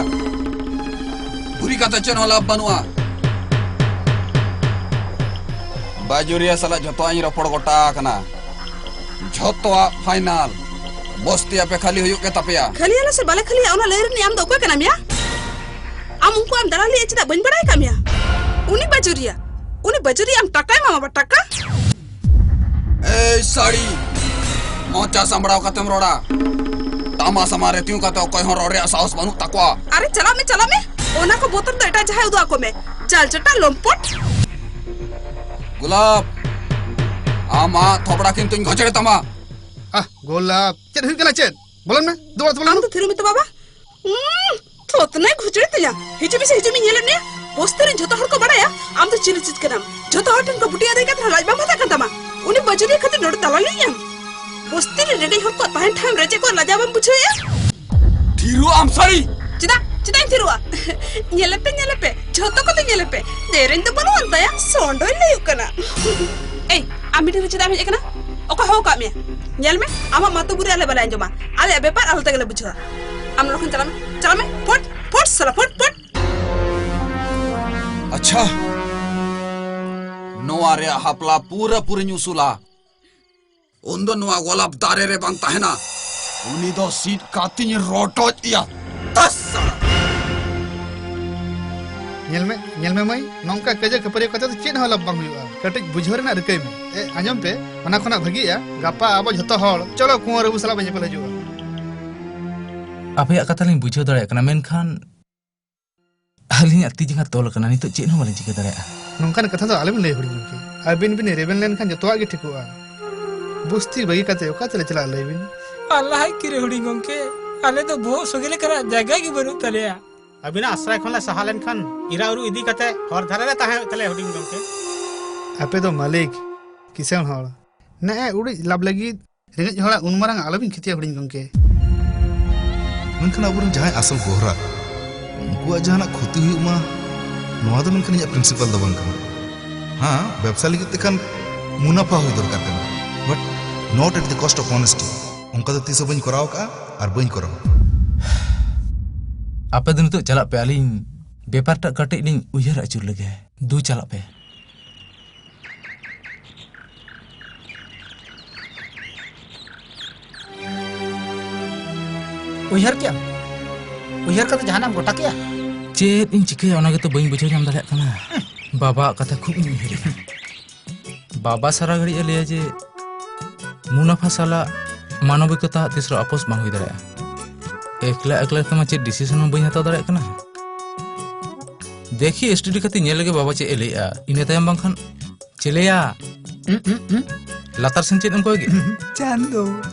ᱦᱩᱨᱤ ᱠᱟᱛᱮ ᱪᱮᱫ ᱦᱚᱸ ᱞᱟᱵᱷ ᱵᱟᱹᱱᱩᱜᱼᱟ᱾ ᱵᱟᱡᱩᱨᱤᱭᱟ ᱥᱟᱞᱟᱜ ᱡᱷᱚᱛᱚᱣᱟᱜ ᱤᱧ ᱨᱚᱯᱚᱲ ᱜᱚᱴᱟ ᱟᱠᱟᱱᱟ᱾ ᱡᱷᱚᱛᱚᱣᱟᱜ ᱯᱷᱟᱭᱱᱟᱞ᱾ ᱵᱚᱥᱛᱤ ᱟᱯᱮ ᱠᱷᱟᱹᱞᱤ ᱦᱩᱭᱩᱜ ᱜᱮ ᱛᱟᱯᱮᱭᱟ᱾ ᱠᱷᱟᱹᱞᱤ ᱟᱞᱮ ᱥᱮ ᱵᱟᱞᱮ ᱠᱷᱟᱹᱞᱤᱭᱟ, ᱚᱱᱟ ᱞᱟᱹᱭ ᱨᱤᱱᱤᱡ ᱟᱢ ᱫᱚ ᱚᱠᱚᱭ ᱠᱟᱱᱟᱢ ᱭᱟ? ᱟᱢ ᱩᱱᱠᱩᱣᱟᱜ ᱮᱢ ᱫᱟᱞᱟᱞᱤᱭᱮᱫ ᱪᱮᱫᱟᱜ ᱵᱟᱹᱧ ᱵᱟᱲᱟᱭ ᱠᱟᱜ ᱢᱮᱭᱟ? ᱩᱱᱤ ᱵᱟᱡᱩᱨᱤᱭᱟ, ᱩᱱᱤ ᱵᱟᱡᱩᱨᱤᱭᱟ ᱟᱢ ᱴᱟᱠᱟᱭ ᱮᱢᱟᱢᱟ ᱵᱟ, ᱴᱟᱠᱟ? ᱮᱭ ᱥᱟᱹᱲᱤ, ᱢᱚᱪᱟ ᱥᱟᱢᱵᱲᱟᱣ ᱠᱟᱛᱮᱢ ᱨᱚᱲᱟ᱾ ᱛᱟᱢᱟ ᱥᱟᱢᱟᱝ ᱨᱮ ᱛᱤᱸᱜᱩ ᱠᱟᱛᱮ ᱚᱠᱚᱭ ᱦᱚᱸ ᱨᱚᱲ ᱨᱮᱭᱟᱜ ᱥᱟᱦᱚᱥ ᱵᱟᱹᱱᱩᱜ ᱛᱟᱠᱚᱣᱟ᱾ ᱟᱨᱮ ᱪᱟᱞᱟᱜ ᱢᱮ, ᱪᱟᱞᱟᱜ ᱢᱮ, ᱚᱱᱟ ᱠᱚ ᱵᱚᱛᱚᱨ ᱫᱚ ᱮᱴᱟᱜ ᱡᱟᱦᱟᱸᱭ ᱩᱫᱩᱜ ᱟᱠᱚ ᱢᱮ᱾ ᱡᱟᱞ ᱪᱟᱴᱟ ᱞᱚᱢᱯᱚᱴ᱾ ᱜᱩᱞᱟᱵ, ᱟᱢᱟᱜ ᱛᱷᱚᱵᱲᱟ ᱠᱤᱱᱛᱩᱧ ᱜᱷᱚᱪᱲᱮ ᱛᱟᱢᱟ᱾ ᱟᱦ, ᱜᱩᱞᱟᱵ, ᱪᱮᱫ ᱦᱩᱭᱩᱜ ᱠᱟᱱᱟ ᱪᱮᱫ? ᱵᱚᱞᱚᱱ ᱢᱮ, ᱫᱩᱣᱟᱹᱨ ᱛᱮ ᱵᱚᱞᱚᱱ ᱟᱢ ᱢᱮ᱾ ᱫᱚ ᱛᱷᱤᱨ ᱢᱮ ᱛᱚ ᱵᱟᱵᱟ᱾ ᱩᱸ, ᱛᱷᱚᱛᱱᱟᱭ ᱜᱷᱩᱪᱲᱤ ᱛᱟᱭᱟ᱾ ᱦᱤᱡᱩᱜ ᱢᱮᱥᱮ, ᱦᱤᱡᱩᱜ ᱢᱮ, ᱧᱮᱞᱮᱫ ᱢᱮᱭᱟ᱾ ᱵᱚᱥᱛᱤ ᱨᱮᱱ ᱡᱷᱚᱛᱚ ᱦᱚᱲ ᱠᱚ ᱵᱟᱲᱟᱭᱟ ᱟᱢ ᱫᱚ ᱪᱤᱞᱤ ᱪᱤᱛ ᱠᱟᱱᱟᱢ᱾ ᱡᱷᱚᱛᱚ ᱦᱚᱲ ᱴᱷᱮᱱ ᱠᱚ ᱵᱩᱴᱤ ᱟᱹᱫᱟᱹᱭ ᱠᱟᱛᱮ ᱞᱟᱡ ᱵᱟᱝ ᱵᱷᱟᱛᱟᱜ ᱠᱟᱱ ᱛᱟᱢᱟ᱾ ᱩᱱᱤ ᱵᱟᱹᱡᱩᱨᱤᱭᱟᱹ ᱠᱷᱟᱹᱛᱤᱨ ᱱᱚᱰᱮ ᱫᱟᱞᱟᱞᱤᱧ ᱮᱢ᱾ ᱵᱚᱥᱛᱤ ᱨᱮᱱ ᱨᱮᱸᱜᱮᱡ ᱦᱚᱲ ᱠᱚᱣᱟᱜ ᱛᱟᱦᱮᱱ ᱴᱷᱟᱶ ᱮᱢ ᱨᱮᱡᱮᱫ ᱠᱚᱣᱟ, ᱞᱟᱡᱟᱣ ᱵᱟᱢ ᱵᱩᱡᱷᱟᱹᱣᱮᱫᱼᱟ? ᱛᱷᱤᱨᱚᱜ ᱟᱢ ᱥᱟᱹᱲᱤ! ᱪᱮᱫᱟᱜ, ᱪᱮᱫᱟᱜ ᱤᱧ ᱛᱷᱤᱨᱚᱜᱼᱟ? ᱧᱮᱞᱮᱯᱮ, ᱧᱮᱞᱮᱯᱮ, ᱡᱷᱚᱛᱚ ᱠᱚᱛᱮ ᱧᱮᱞᱮᱯᱮ᱾ ᱫᱮᱨᱮᱧ ᱫᱚ ᱵᱟᱹᱱᱩᱜ ᱟᱱ ᱛᱟᱭᱟ, ᱥᱚᱸᱰᱚᱭ ᱞᱟᱹᱭᱩᱜ ᱠᱟᱱᱟ᱾ ᱮᱭ, ᱟᱢ ᱢᱤᱴᱤᱝ ᱨᱮ ᱪᱮᱫᱟᱜ ᱮᱢ ᱦᱮᱡ ᱟᱠᱟᱱᱟ? ᱚᱠᱚᱭ ᱦᱚᱦᱚ ᱟᱠᱟᱫ ᱢᱮᱭᱟ? ᱧᱮᱞ ᱢᱮ, ᱟᱢᱟᱜ ᱢᱟᱛᱚ ᱵᱩᱨᱤ ᱟᱞᱮ ᱵᱟᱞᱮ ᱟᱸᱡᱚᱢᱟ᱾ ᱟᱞᱮᱭᱟᱜ ᱵᱮᱯᱟᱨ ᱟᱞᱮ ᱛᱮᱜᱮᱞᱮ ᱵᱩᱡᱷᱟᱹᱣᱟ᱾ ᱟᱢ ᱱᱚᱰᱮ ᱠᱷᱚᱱ ᱪᱟᱞᱟᱜ ᱢᱮ, ᱪᱟᱞᱟᱜ ᱢᱮ, ᱯᱷᱚᱴ, ᱯᱷᱚᱴ, ᱥᱟᱞᱟ, ᱯᱷᱚᱴ, ᱯᱷᱚᱴ᱾ ᱟᱪᱪᱷᱟ, ᱱᱚᱣᱟ ᱨᱮᱭᱟᱜ ᱦᱟᱯᱞᱟ ᱯᱩᱨᱟᱹ ᱯᱩᱨᱤᱧ ᱩᱥᱩᱞᱟ᱾ ᱩᱱ ᱫᱚ ᱱᱚᱣᱟ ᱜᱳᱞᱟᱯ ᱫᱟᱨᱮ ᱨᱮ ᱵᱟᱝ ᱛᱟᱦᱮᱱᱟ᱾ ᱩᱱᱤ ᱫᱚ ᱥᱤᱫ ᱠᱟᱛᱮᱧ ᱨᱚᱴᱚᱡ ᱮᱭᱟ᱾ ᱛᱟᱥ ᱥᱟᱲᱟ! ᱧᱮᱞ ᱢᱮ, ᱧᱮᱞ ᱢᱮ ᱢᱟᱹᱭ, ᱱᱚᱝᱠᱟ ᱠᱟᱹᱭᱡᱟᱹ ᱠᱷᱟᱹᱯᱟᱹᱨᱤ ᱠᱟᱛᱮ ᱫᱚ ᱪᱮᱫ ᱦᱚᱸ ᱞᱟᱵᱷ ᱵᱟᱝ ᱦᱩᱭᱩᱜᱼᱟ᱾ ᱠᱟᱹᱴᱤᱡ ᱵᱩᱡᱷᱟᱹᱣ ᱨᱮᱱᱟᱜ ᱨᱤᱠᱟᱹᱭ ᱢᱮ᱾ ᱮ, ᱟᱸᱡᱚᱢ ᱯᱮ, ᱚᱱᱟ ᱠᱷᱚᱱᱟᱜ ᱵᱷᱟᱹᱜᱤᱜᱼᱟ, ᱜᱟᱯᱟ ᱟᱵᱚ ᱡᱷᱚᱛᱚ ᱦᱚᱲ ᱪᱚᱞᱚ ᱠᱩᱸᱣᱟᱨ ᱵᱟᱹᱵᱩ ᱥᱟᱞᱟᱜ ᱵᱚᱱ ᱧᱮᱯᱮᱞ ᱦᱤᱡᱩᱜᱼᱟ᱾ ᱟᱯᱮᱭᱟᱜ ᱠᱟᱛᱷᱟ ᱞᱤᱧ ᱵᱩᱡᱷᱟᱹᱣ ᱫᱟᱲᱮᱭᱟᱜ ᱠᱟᱱᱟ, ᱢᱮᱱᱠᱷᱟᱱ ᱟᱹᱞᱤᱧᱟᱜ ᱛᱤ ᱡᱟᱸᱜᱟ ᱛᱚᱞ ᱟᱠᱟᱱᱟ, ᱱᱤᱛᱚᱜ ᱪᱮᱫ ᱦᱚᱸ ᱵᱟᱹᱞᱤᱧ ᱪᱤᱠᱟᱹ ᱫᱟᱲᱮᱭᱟᱜᱼᱟ᱾ ᱱᱚᱝᱠᱟᱱ ᱠᱟᱛᱷᱟ ᱫᱚ ᱟᱞᱚᱵᱤᱱ ᱞᱟᱹᱭ ᱦᱩᱰᱤᱧ ᱜᱚᱢᱠᱮ᱾ ᱟᱹᱵᱤᱱ ᱵᱤᱱ ᱨᱮᱵᱮᱱ ᱞᱮᱱᱠᱷᱟᱱ ᱡᱚᱛᱚᱣᱟᱜ ᱜᱮ ᱴᱷᱤᱠᱚᱜᱼᱟ᱾ ᱵᱩᱥᱛᱤ ᱵᱟᱹᱜᱤ ᱠᱟᱛᱮ ᱚᱠᱟ ᱛᱮᱞᱮ ᱪᱟᱞᱟᱜᱼᱟ ᱞᱟᱹᱭ ᱵᱤᱱ? ᱟᱞᱞᱟᱦ ᱟᱡ ᱠᱤᱨᱮ ᱦᱩᱰᱤᱧ ᱜᱚᱢᱠᱮ, ᱟᱞᱮ ᱫᱚ ᱵᱚᱦᱚᱜ ᱥᱚᱜᱮ ᱞᱮᱠᱟᱱᱟᱜ ᱡᱟᱭᱜᱟ ᱜᱮ ᱵᱟᱹᱱᱩᱜ ᱛᱟᱞᱮᱭᱟ᱾ ᱟᱹᱵᱤᱱᱟᱜ ᱟᱥᱨᱟᱭ ᱠᱷᱚᱱ ᱞᱮ ᱥᱟᱦᱟ ᱞᱮᱱᱠᱷᱟᱱ ᱤᱨᱟ ᱩᱨᱩ ᱤᱫᱤ ᱠᱟᱛᱮ ᱦᱚᱨ ᱫᱷᱟᱨᱮ ᱨᱮ ᱛᱟᱦᱮᱸ ᱦᱩᱭᱩᱜ ᱛᱟᱞᱮᱭᱟ ᱦᱩᱰᱤᱧ ᱜᱚᱢᱠᱮ᱾ ᱟᱯᱮ ᱫᱚ ᱢᱟᱹᱞᱤᱠ, ᱠᱤᱥᱟᱹᱬ ᱦᱚᱲ, ᱱᱮᱜᱼᱮ ᱩᱰᱤᱡ ᱞᱟᱵᱷ ᱞᱟᱹᱜᱤᱫ ᱨᱮᱸᱜᱮᱡ ᱦᱚᱲᱟᱜ ᱩᱱ ᱢᱟᱨᱟᱝ ᱟᱞᱚᱵᱤᱱ ᱠᱷᱚᱛᱤᱭᱟ ᱦᱩᱰᱤᱧ ᱜᱚᱢᱠᱮ᱾ ᱢᱮᱱᱠᱷᱟᱱ ᱟᱵᱚᱨᱮᱱ ᱡᱟᱦᱟᱸᱭ ᱟᱥᱚᱞ ᱜᱚᱦᱨᱟ, ᱩᱱᱠᱩᱣᱟᱜ ᱡᱟᱦᱟᱱᱟᱜ ᱠᱷᱚᱛᱤ ᱦᱩᱭᱩᱜ ᱢᱟ, ᱱᱚᱣᱟ ᱫᱚ ᱢᱮᱱᱠᱷᱟᱱ ᱤᱧᱟᱹᱜ principle ᱫᱚ ᱵᱟᱝ ᱠᱟᱱᱟ᱾ ᱦᱮᱸ, ᱵᱮᱵᱽᱥᱟ ᱞᱟᱹᱜᱤᱫ ᱛᱮᱠᱷᱟᱱ ᱢᱩᱱᱟᱯᱷᱟ ᱦᱩᱭ ᱫᱚᱨᱠᱟᱨ ᱠᱟᱱᱟ, but not at the cost of honesty᱾ ᱚᱱᱠᱟ ᱫᱚ ᱛᱤᱥ ᱦᱚᱸ ᱵᱟᱹᱧ ᱠᱚᱨᱟᱣ ᱟᱠᱟᱫᱼᱟ ᱟᱨ ᱵᱟᱹᱧ ᱠᱚᱨᱟᱣᱟ᱾ ᱟᱯᱮ ᱫᱚ ᱱᱤᱛᱚᱜ ᱪᱟᱞᱟᱜ ᱯᱮ, ᱟᱹᱞᱤᱧ ᱵᱮᱯᱟᱨ ᱴᱟᱜ ᱠᱟᱹᱴᱤᱡ ᱞᱤᱧ ᱩᱭᱦᱟᱹᱨ ᱟᱹᱪᱩᱨ ᱞᱮᱜᱮ᱾ ᱫᱩ, ᱪᱟᱞᱟᱜ ᱯᱮ᱾ ᱩᱭᱦᱟᱹᱨ ᱠᱮᱜᱼᱟᱢ? ᱩᱭᱦᱟᱹᱨ ᱠᱟᱛᱮ ᱡᱟᱦᱟᱱᱟᱜ ᱮᱢ ᱜᱚᱴᱟ ᱠᱮᱜᱼᱟ? ᱪᱮᱫ ᱤᱧ ᱪᱤᱠᱟᱹᱭᱟ, ᱚᱱᱟ ᱜᱮᱛᱚ ᱵᱟᱹᱧ ᱵᱩᱡᱷᱟᱹᱣ ᱧᱟᱢ ᱫᱟᱲᱮᱭᱟᱜ ᱠᱟᱱᱟ᱾ ᱵᱟᱵᱟᱣᱟᱜ ᱠᱟᱛᱷᱟ ᱠᱷᱩᱵ ᱤᱧ ᱩᱭᱦᱟᱹᱨᱮᱫᱟ᱾ ᱵᱟᱵᱟ ᱥᱟᱨᱟ ᱜᱷᱟᱹᱲᱤᱡ ᱮ ᱞᱟᱹᱭᱟ ᱡᱮ ᱢᱩᱱᱟᱯᱷᱟ ᱥᱟᱞᱟᱜ ᱢᱟᱱᱚᱵᱤᱠᱚᱛᱟ ᱛᱤᱥ ᱨᱮᱦᱚᱸ ᱟᱯᱚᱥ ᱵᱟᱝ ᱦᱩᱭ ᱫᱟᱲᱮᱭᱟᱜᱼᱟ᱾ ᱮᱠᱞᱟ ᱮᱠᱞᱟ ᱛᱮᱢᱟ ᱪᱮᱫ decision ᱦᱚᱸ ᱵᱟᱹᱧ ᱦᱟᱛᱟᱣ ᱫᱟᱲᱮᱭᱟᱜ ᱠᱟᱱᱟ᱾ ᱫᱮᱠᱷᱤ, study ᱠᱟᱛᱮ ᱧᱮᱞ ᱞᱮᱜᱮ ᱵᱟᱵᱟ ᱪᱮᱫ ᱮ ᱞᱟᱹᱭᱮᱜᱼᱟ, ᱤᱱᱟᱹ ᱛᱟᱭᱚᱢ ᱵᱟᱝᱠᱷᱟᱱ ᱪᱮᱞᱮᱭᱟ᱾ ᱩᱸ, ᱩᱸ, ᱩᱸ᱾ ᱞᱟᱛᱟᱨ ᱥᱮᱱ ᱪᱮᱫ ᱮᱢ ᱠᱚᱭᱚᱜᱮᱫ? ᱪᱟᱸᱫᱚ᱾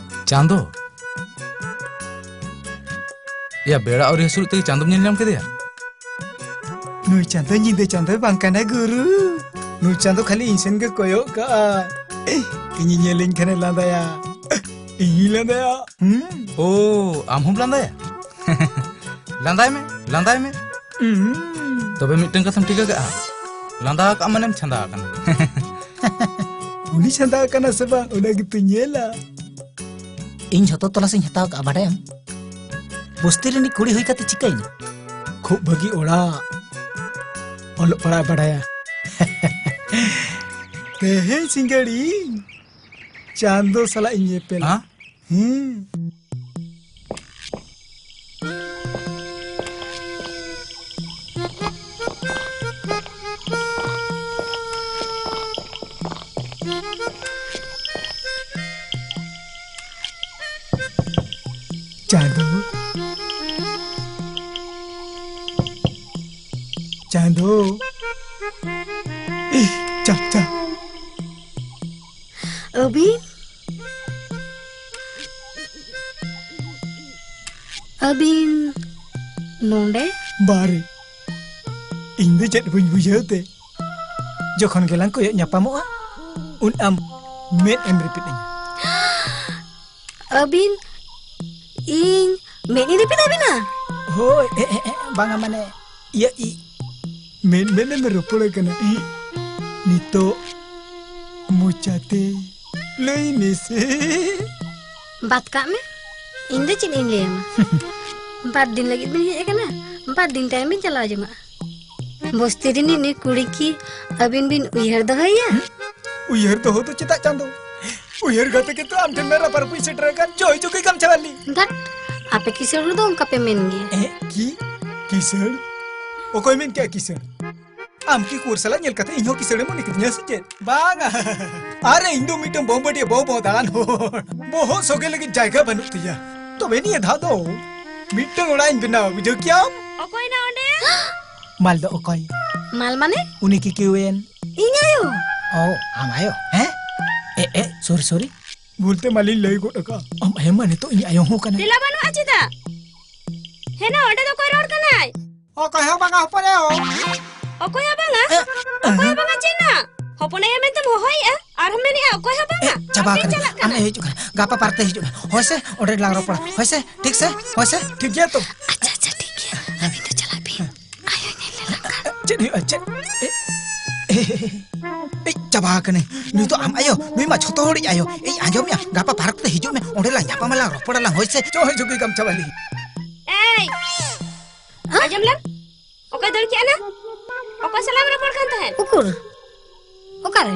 ᱪᱟᱸᱫᱚ? ᱭᱟ, ᱵᱮᱲᱟ ᱟᱹᱣᱨᱤ ᱦᱟᱹᱥᱩᱨᱚᱜ ᱛᱮᱜᱮ ᱪᱟᱸᱫᱚᱢ ᱧᱮᱞ ᱧᱟᱢ ᱠᱮᱫᱮᱭᱟ? ᱱᱩᱭ ᱪᱟᱸᱫᱚ ᱧᱤᱫᱟᱹ ᱪᱟᱸᱫᱚᱭ ᱵᱟᱝ ᱠᱟᱱᱟ ᱜᱩᱨᱩ᱾ ᱱᱩᱭ ᱪᱟᱸᱫᱚ ᱠᱷᱟᱹᱞᱤ ᱤᱧ ᱥᱮᱱ ᱜᱮ ᱠᱚᱭᱚᱜ ᱠᱟᱜᱼᱟ᱾ ᱤᱧ ᱧᱮᱞᱤᱧ ᱠᱷᱟᱱᱮ ᱞᱟᱸᱫᱟᱭᱟ᱾ ᱤᱧᱤᱧ ᱞᱟᱸᱫᱟᱭᱟ᱾ ᱦᱩᱸ᱾ ᱳ, ᱟᱢ ᱦᱚᱸᱢ ᱞᱟᱸᱫᱟᱭᱟ? ᱞᱟᱸᱫᱟᱭ ᱢᱮ, ᱞᱟᱸᱫᱟᱭ ᱢᱮ᱾ ᱦᱩᱸ᱾ ᱛᱚᱵᱮ ᱢᱤᱫᱴᱟᱝ ᱠᱟᱛᱷᱟᱢ ᱴᱷᱤᱠᱟᱹ ᱠᱟᱜᱼᱟ, ᱞᱟᱸᱫᱟ ᱟᱠᱟᱫ ᱢᱟᱱᱮᱢ ᱪᱷᱟᱸᱫᱟ ᱟᱠᱟᱱᱟ᱾ ᱩᱱᱤ ᱪᱷᱟᱸᱫᱟ ᱟᱠᱟᱱᱟ ᱥᱮ ᱵᱟᱝ, ᱚᱱᱟ ᱜᱮᱛᱚ ᱧᱮᱞᱟ᱾ ᱤᱧ ᱡᱷᱚᱛᱚ ᱛᱚᱞᱟᱥ ᱤᱧ ᱦᱟᱛᱟᱣ ᱠᱟᱜᱼᱟ, ᱵᱟᱰᱟᱭᱟᱢ? ᱵᱚᱥᱛᱤ ᱨᱤᱱᱤᱡ ᱠᱩᱲᱤ ᱦᱩᱭ ᱠᱟᱛᱮ ᱪᱤᱠᱟᱹᱭᱮᱱᱟ? ᱠᱷᱩᱵ ᱵᱷᱟᱹᱜᱤ ᱚᱲᱟᱜ, ᱚᱞᱚᱜ ᱯᱟᱲᱦᱟᱜ ᱵᱟᱰᱟᱭᱟ᱾ ᱛᱮᱦᱮᱧ ᱥᱤᱸᱜᱟᱹᱲ ᱤᱧ ᱪᱟᱸᱫᱚ ᱥᱟᱞᱟᱜ ᱤᱧ ᱧᱮᱯᱮᱞᱟ᱾ ᱦᱮᱸ? ᱦᱮᱸ᱾ ᱪᱟᱸᱫᱚ, ᱪᱟᱸᱫᱚ, ᱤᱦ, ᱪᱟ, ᱪᱟ᱾ ᱟᱹᱵᱤᱱ? ᱟᱹᱵᱤᱱ ᱱᱚᱰᱮ? ᱵᱟᱨᱮ, ᱤᱧ ᱫᱚ ᱪᱮᱫ ᱵᱟᱹᱧ ᱵᱩᱡᱷᱟᱹᱣ ᱛᱮ᱾ ᱡᱚᱠᱷᱚᱱ ᱜᱮᱞᱟᱝ ᱠᱚᱭᱚᱜ ᱧᱟᱯᱟᱢᱚᱜᱼᱟ, ᱩᱱ ᱟᱢ ᱢᱮᱫ ᱮᱢ ᱨᱤᱯᱤᱫ ᱟᱹᱧᱟ᱾ ᱟᱹᱵᱤᱱ ᱤᱧ ᱢᱮᱫ ᱤᱧ ᱨᱤᱯᱤᱫ ᱟᱹᱵᱤᱱᱟ? ᱦᱳᱭ, ᱮ, ᱮ, ᱮ, ᱵᱟᱝᱟ, ᱢᱟᱱᱮ, ᱤᱭᱟᱹ, ᱤ, ᱢᱮᱫ ᱢᱮᱫ ᱮᱢ ᱨᱚᱯᱚᱲ ᱠᱟᱱᱟ᱾ ᱤ, ᱱᱤᱛᱚᱜ ᱢᱚᱪᱟᱛᱮ ᱞᱟᱹᱭ ᱢᱮᱥᱮ᱾ ᱵᱟᱫ ᱠᱟᱜ ᱢᱮ, ᱤᱧ ᱫᱚ ᱪᱮᱫ ᱤᱧ ᱞᱟᱹᱭ ᱟᱢᱟ? ᱵᱟᱨ ᱫᱤᱱ ᱞᱟᱹᱜᱤᱫ ᱵᱤᱱ ᱦᱮᱡ ᱟᱠᱟᱱᱟ? ᱵᱟᱨ ᱫᱤᱱ ᱛᱟᱭᱚᱢ ᱵᱤᱱ ᱪᱟᱞᱟᱣ ᱡᱚᱝᱟᱜᱼᱟ᱾ ᱵᱚᱥᱛᱤ ᱨᱤᱱᱤᱡ ᱱᱩᱭ ᱠᱩᱲᱤ ᱠᱤ ᱟᱹᱵᱤᱱ ᱵᱤᱱ ᱩᱭᱦᱟᱹᱨ ᱫᱚᱦᱚᱭᱮᱭᱟ? ᱩᱭᱦᱟᱹᱨ ᱫᱚᱦᱚ ᱫᱚ ᱪᱮᱫᱟᱜ ᱪᱟᱸᱫᱚ? ᱩᱭᱦᱟᱹᱨ ᱠᱟᱛᱮ ᱜᱮᱛᱚ ᱟᱢ ᱴᱷᱮᱱ ᱢᱮᱨᱟ ᱯᱟᱨᱠ ᱤᱧ ᱥᱮᱴᱮᱨ ᱟᱠᱟᱱ᱾ ᱡᱚᱭ ᱡᱩᱜᱤ ᱜᱟᱢᱪᱷᱟ ᱣᱟᱞᱤ᱾ ᱫᱷᱟᱴ, ᱟᱯᱮ ᱠᱤᱥᱟᱹᱬ ᱦᱚᱲ ᱫᱚ ᱚᱱᱠᱟ ᱯᱮ ᱢᱮᱱ ᱜᱮᱭᱟ᱾ ᱮ, ᱠᱤ? ᱠᱤᱥᱟᱹᱬ? ᱚᱠᱚᱭ ᱢᱮᱱ ᱠᱮᱜᱼᱟ ᱠᱤᱥᱟᱹᱬ? ᱟᱢ ᱠᱤ ᱠᱩᱨ ᱥᱟᱞᱟᱜ ᱧᱮᱞ ᱠᱟᱛᱮ ᱤᱧ ᱦᱚᱸ ᱠᱤᱥᱟᱹᱬᱮᱢ ᱢᱚᱱᱮ ᱠᱤᱫᱤᱧᱟ ᱥᱮ ᱪᱮᱫ? ᱵᱟᱝᱟ᱾ ᱟᱨ ᱤᱧ ᱫᱚ ᱢᱤᱫᱴᱟᱝ ᱵᱚᱢᱵᱟᱹᱴᱤᱭᱟᱹ ᱵᱚ ᱵᱚ ᱫᱟᱬᱟᱱ ᱦᱚᱲ᱾ ᱵᱚᱦᱚᱜ ᱥᱚᱜᱮ ᱞᱟᱹᱜᱤᱫ ᱡᱟᱭᱜᱟ ᱵᱟᱹᱱᱩᱜ ᱛᱤᱧᱟ᱾ ᱛᱚᱵᱮ ᱱᱤᱭᱟᱹ ᱫᱷᱟᱣ ᱫᱚ ᱢᱤᱫᱴᱟᱝ ᱚᱲᱟᱜ ᱤᱧ ᱵᱮᱱᱟᱣᱟ, ᱵᱩᱡᱷᱟᱹᱣ ᱠᱮᱭᱟᱢ? ᱚᱠᱚᱭ ᱱᱟ ᱚᱸᱰᱮ? ᱢᱟᱞ ᱫᱚ ᱚᱠᱚᱭ? ᱢᱟᱞ ᱢᱟᱱᱮ? ᱩᱱᱤ ᱠᱤᱠᱤᱣᱮᱱ᱾ ᱤᱧ ᱟᱭᱳ᱾ ᱚ, ᱟᱢ ᱟᱭᱳ? ᱦᱮᱸ? ᱮ, ᱮ, ᱥᱚᱨᱤ, ᱥᱚᱨᱤ᱾ ᱵᱷᱩᱞᱛᱮ ᱢᱟᱞᱤᱧ ᱞᱟᱹᱭ ᱜᱚᱫ ᱟᱠᱟᱫ᱾ ᱟᱢ ᱟᱭᱳ ᱢᱟᱱᱮ ᱛᱚ ᱤᱧ ᱟᱭᱳ ᱦᱚᱸ ᱠᱟᱱᱟᱭ᱾ ᱛᱮᱞᱟ ᱵᱟᱹᱱᱩᱜᱼᱟ ᱪᱮᱫᱟᱜ? ᱦᱮᱱᱟ, ᱚᱸᱰᱮ ᱫᱚ ᱚᱠᱚᱭ ᱨᱚᱲ ᱠᱟᱱᱟᱭ? ᱚᱠᱚᱭ ᱦᱚᱸ ᱵᱟᱝᱟ ᱦᱚᱯᱚᱱ ᱟᱭᱳ᱾ ᱚᱠᱚᱭ ᱦᱚᱸ ᱵᱟᱝᱟ? ᱮ, ᱚᱠᱚᱭ ᱦᱚᱸ ᱵᱟᱝᱟ ᱪᱮᱫ ᱱᱟ? ᱦᱚᱯᱚᱱ ᱟᱭᱳ ᱢᱮᱱᱛᱮᱢ ᱦᱚᱦᱚᱭᱮᱜᱼᱟ, ᱟᱨᱦᱚᱸ ᱢᱮᱱᱮᱜᱼᱟ ᱚᱠᱚᱭ ᱦᱚᱸ ᱮ, ᱵᱟᱝᱟ? ᱪᱟᱵᱟ ᱟᱯᱮ ᱟᱠᱟᱱᱟ᱾ ᱪᱟᱞᱟᱜ ᱠᱟᱱᱟ᱾ ᱟᱢ ᱦᱤᱡᱩᱜ ᱠᱟᱱᱟ᱾ ᱜᱟᱯᱟ ᱯᱟᱨᱠ ᱛᱮ ᱦᱤᱡᱩᱜ ᱢᱮ᱾ ᱦᱳᱭ ᱥᱮ, ᱚᱸᱰᱮ ᱞᱟᱝ ᱨᱚᱯᱚᱲᱟ᱾ ᱦᱳᱭ ᱥᱮ, ᱴᱷᱤᱠ ᱥᱮ? ᱦᱳᱭ ᱥᱮ? ᱴᱷᱤᱠ ᱜᱮᱭᱟ ᱛᱚ᱾ ᱟᱪᱪᱷᱟ, ᱟᱪᱪᱷᱟ, ᱴᱷᱤᱠ ᱜᱮᱭᱟ᱾ ᱟᱹᱵᱤᱱ ᱫᱚ ᱪᱟᱞᱟᱜ ᱵᱤᱱ᱾ ᱟᱭᱳ ᱧᱮᱞ ᱞᱮ ᱞᱟᱜᱟᱜ᱾ ᱪᱮᱫ ᱦᱩᱭᱩᱜᱼᱟ? ᱪᱮᱫ? ᱮ, ᱮ, ᱮ, ᱪᱟᱵᱟ ᱟᱠᱟᱱᱟᱹᱧ᱾ ᱱᱩᱭ ᱫᱚ ᱟᱢ ᱟᱭᱳ, ᱱᱩᱭ ᱢᱟ ᱡᱷᱚᱛᱚ ᱦᱚᱲᱤᱡ ᱟᱭᱳ᱾ ᱮᱭ, ᱟᱸᱡᱚᱢᱮᱜᱼᱟ? ᱜᱟᱯᱟ ᱯᱟᱨᱠ ᱛᱮ ᱦᱤᱡᱩᱜ ᱢᱮ, ᱚᱸᱰᱮ ᱞᱟᱝ ᱧᱟᱯᱟᱢᱟ, ᱞᱟᱝ ᱨᱚᱯᱚᱲᱟ ᱞᱟᱝ, ᱦᱳᱭ ᱥᱮ? ᱪᱚ, ᱦᱳᱭ, ᱡᱷᱩᱠᱤ ᱜᱟᱢᱪᱷᱟ ᱵᱟᱸᱫᱮ᱾ ᱮᱭ! ᱦᱮᱸ? ᱟᱸᱡᱚᱢ ᱞᱮᱢ? ᱚᱠᱚᱭ ᱫᱟᱹᱲ ᱠᱮᱜᱼᱟ ᱱᱟ? ᱚᱠᱚᱭ ᱥᱟᱞᱟᱜ ᱮᱢ ᱨᱚᱯᱚᱲ ᱠᱟᱱ ᱛᱟᱦᱮᱸᱫ? ᱩᱠᱩᱨ? ᱚᱠᱟᱨᱮ?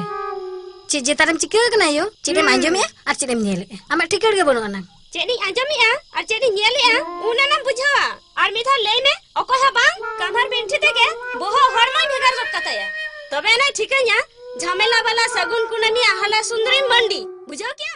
ᱪᱮᱫ ᱡᱮᱛᱟᱨᱮᱢ ᱪᱤᱠᱟᱹ ᱟᱠᱟᱱᱟ ᱭᱳ? ᱪᱮᱫ ᱮᱢ ᱦᱩᱸ᱾ ᱟᱸᱡᱚᱢᱮᱜᱼᱟ ᱟᱨ ᱪᱮᱫ ᱮᱢ ᱧᱮᱞᱮᱜᱼᱟ? ᱟᱢᱟᱜ ᱴᱷᱤᱠᱟᱹᱲ ᱜᱮ ᱵᱟᱹᱱᱩᱜ ᱟᱱᱟᱝ᱾ ᱪᱮᱫ ᱤᱧ ᱟᱸᱡᱚᱢᱮᱜᱼᱟ ᱟᱨ ᱪᱮᱫ ᱤᱧ ᱧᱮᱞᱮᱜᱼᱟ, ᱚᱱᱟ ᱱᱟᱢ ᱵᱩᱡᱷᱟᱹᱣᱟ᱾ ᱟᱨ ᱢᱤᱫ ᱫᱷᱟᱣ ᱞᱟᱹᱭ ᱢᱮ, ᱚᱠᱚᱭ ᱦᱚᱸ ᱵᱟᱝ, ᱠᱟᱢᱦᱟᱨ ᱵᱤᱱᱴᱷᱤ ᱛᱮᱜᱮ ᱵᱚᱦᱚᱜ ᱦᱚᱲᱢᱚᱧ ᱵᱷᱮᱜᱟᱨ ᱜᱚᱫ ᱠᱟᱛᱟᱭᱟ᱾ ᱛᱚᱵᱮ ᱟᱱᱟᱭ ᱴᱷᱤᱠᱟᱹᱧᱟ, ᱡᱷᱟᱢᱮᱞᱟ ᱵᱟᱞᱟ ᱥᱟᱹᱜᱩᱱ ᱠᱩᱱᱟᱹᱢᱤ ᱟᱦᱞᱟ ᱥᱩᱱᱫᱨᱤ ᱢᱟᱱᱰᱤ᱾ ᱵᱩᱡᱷᱟᱹᱣ ᱠᱮᱜᱼᱟᱢ?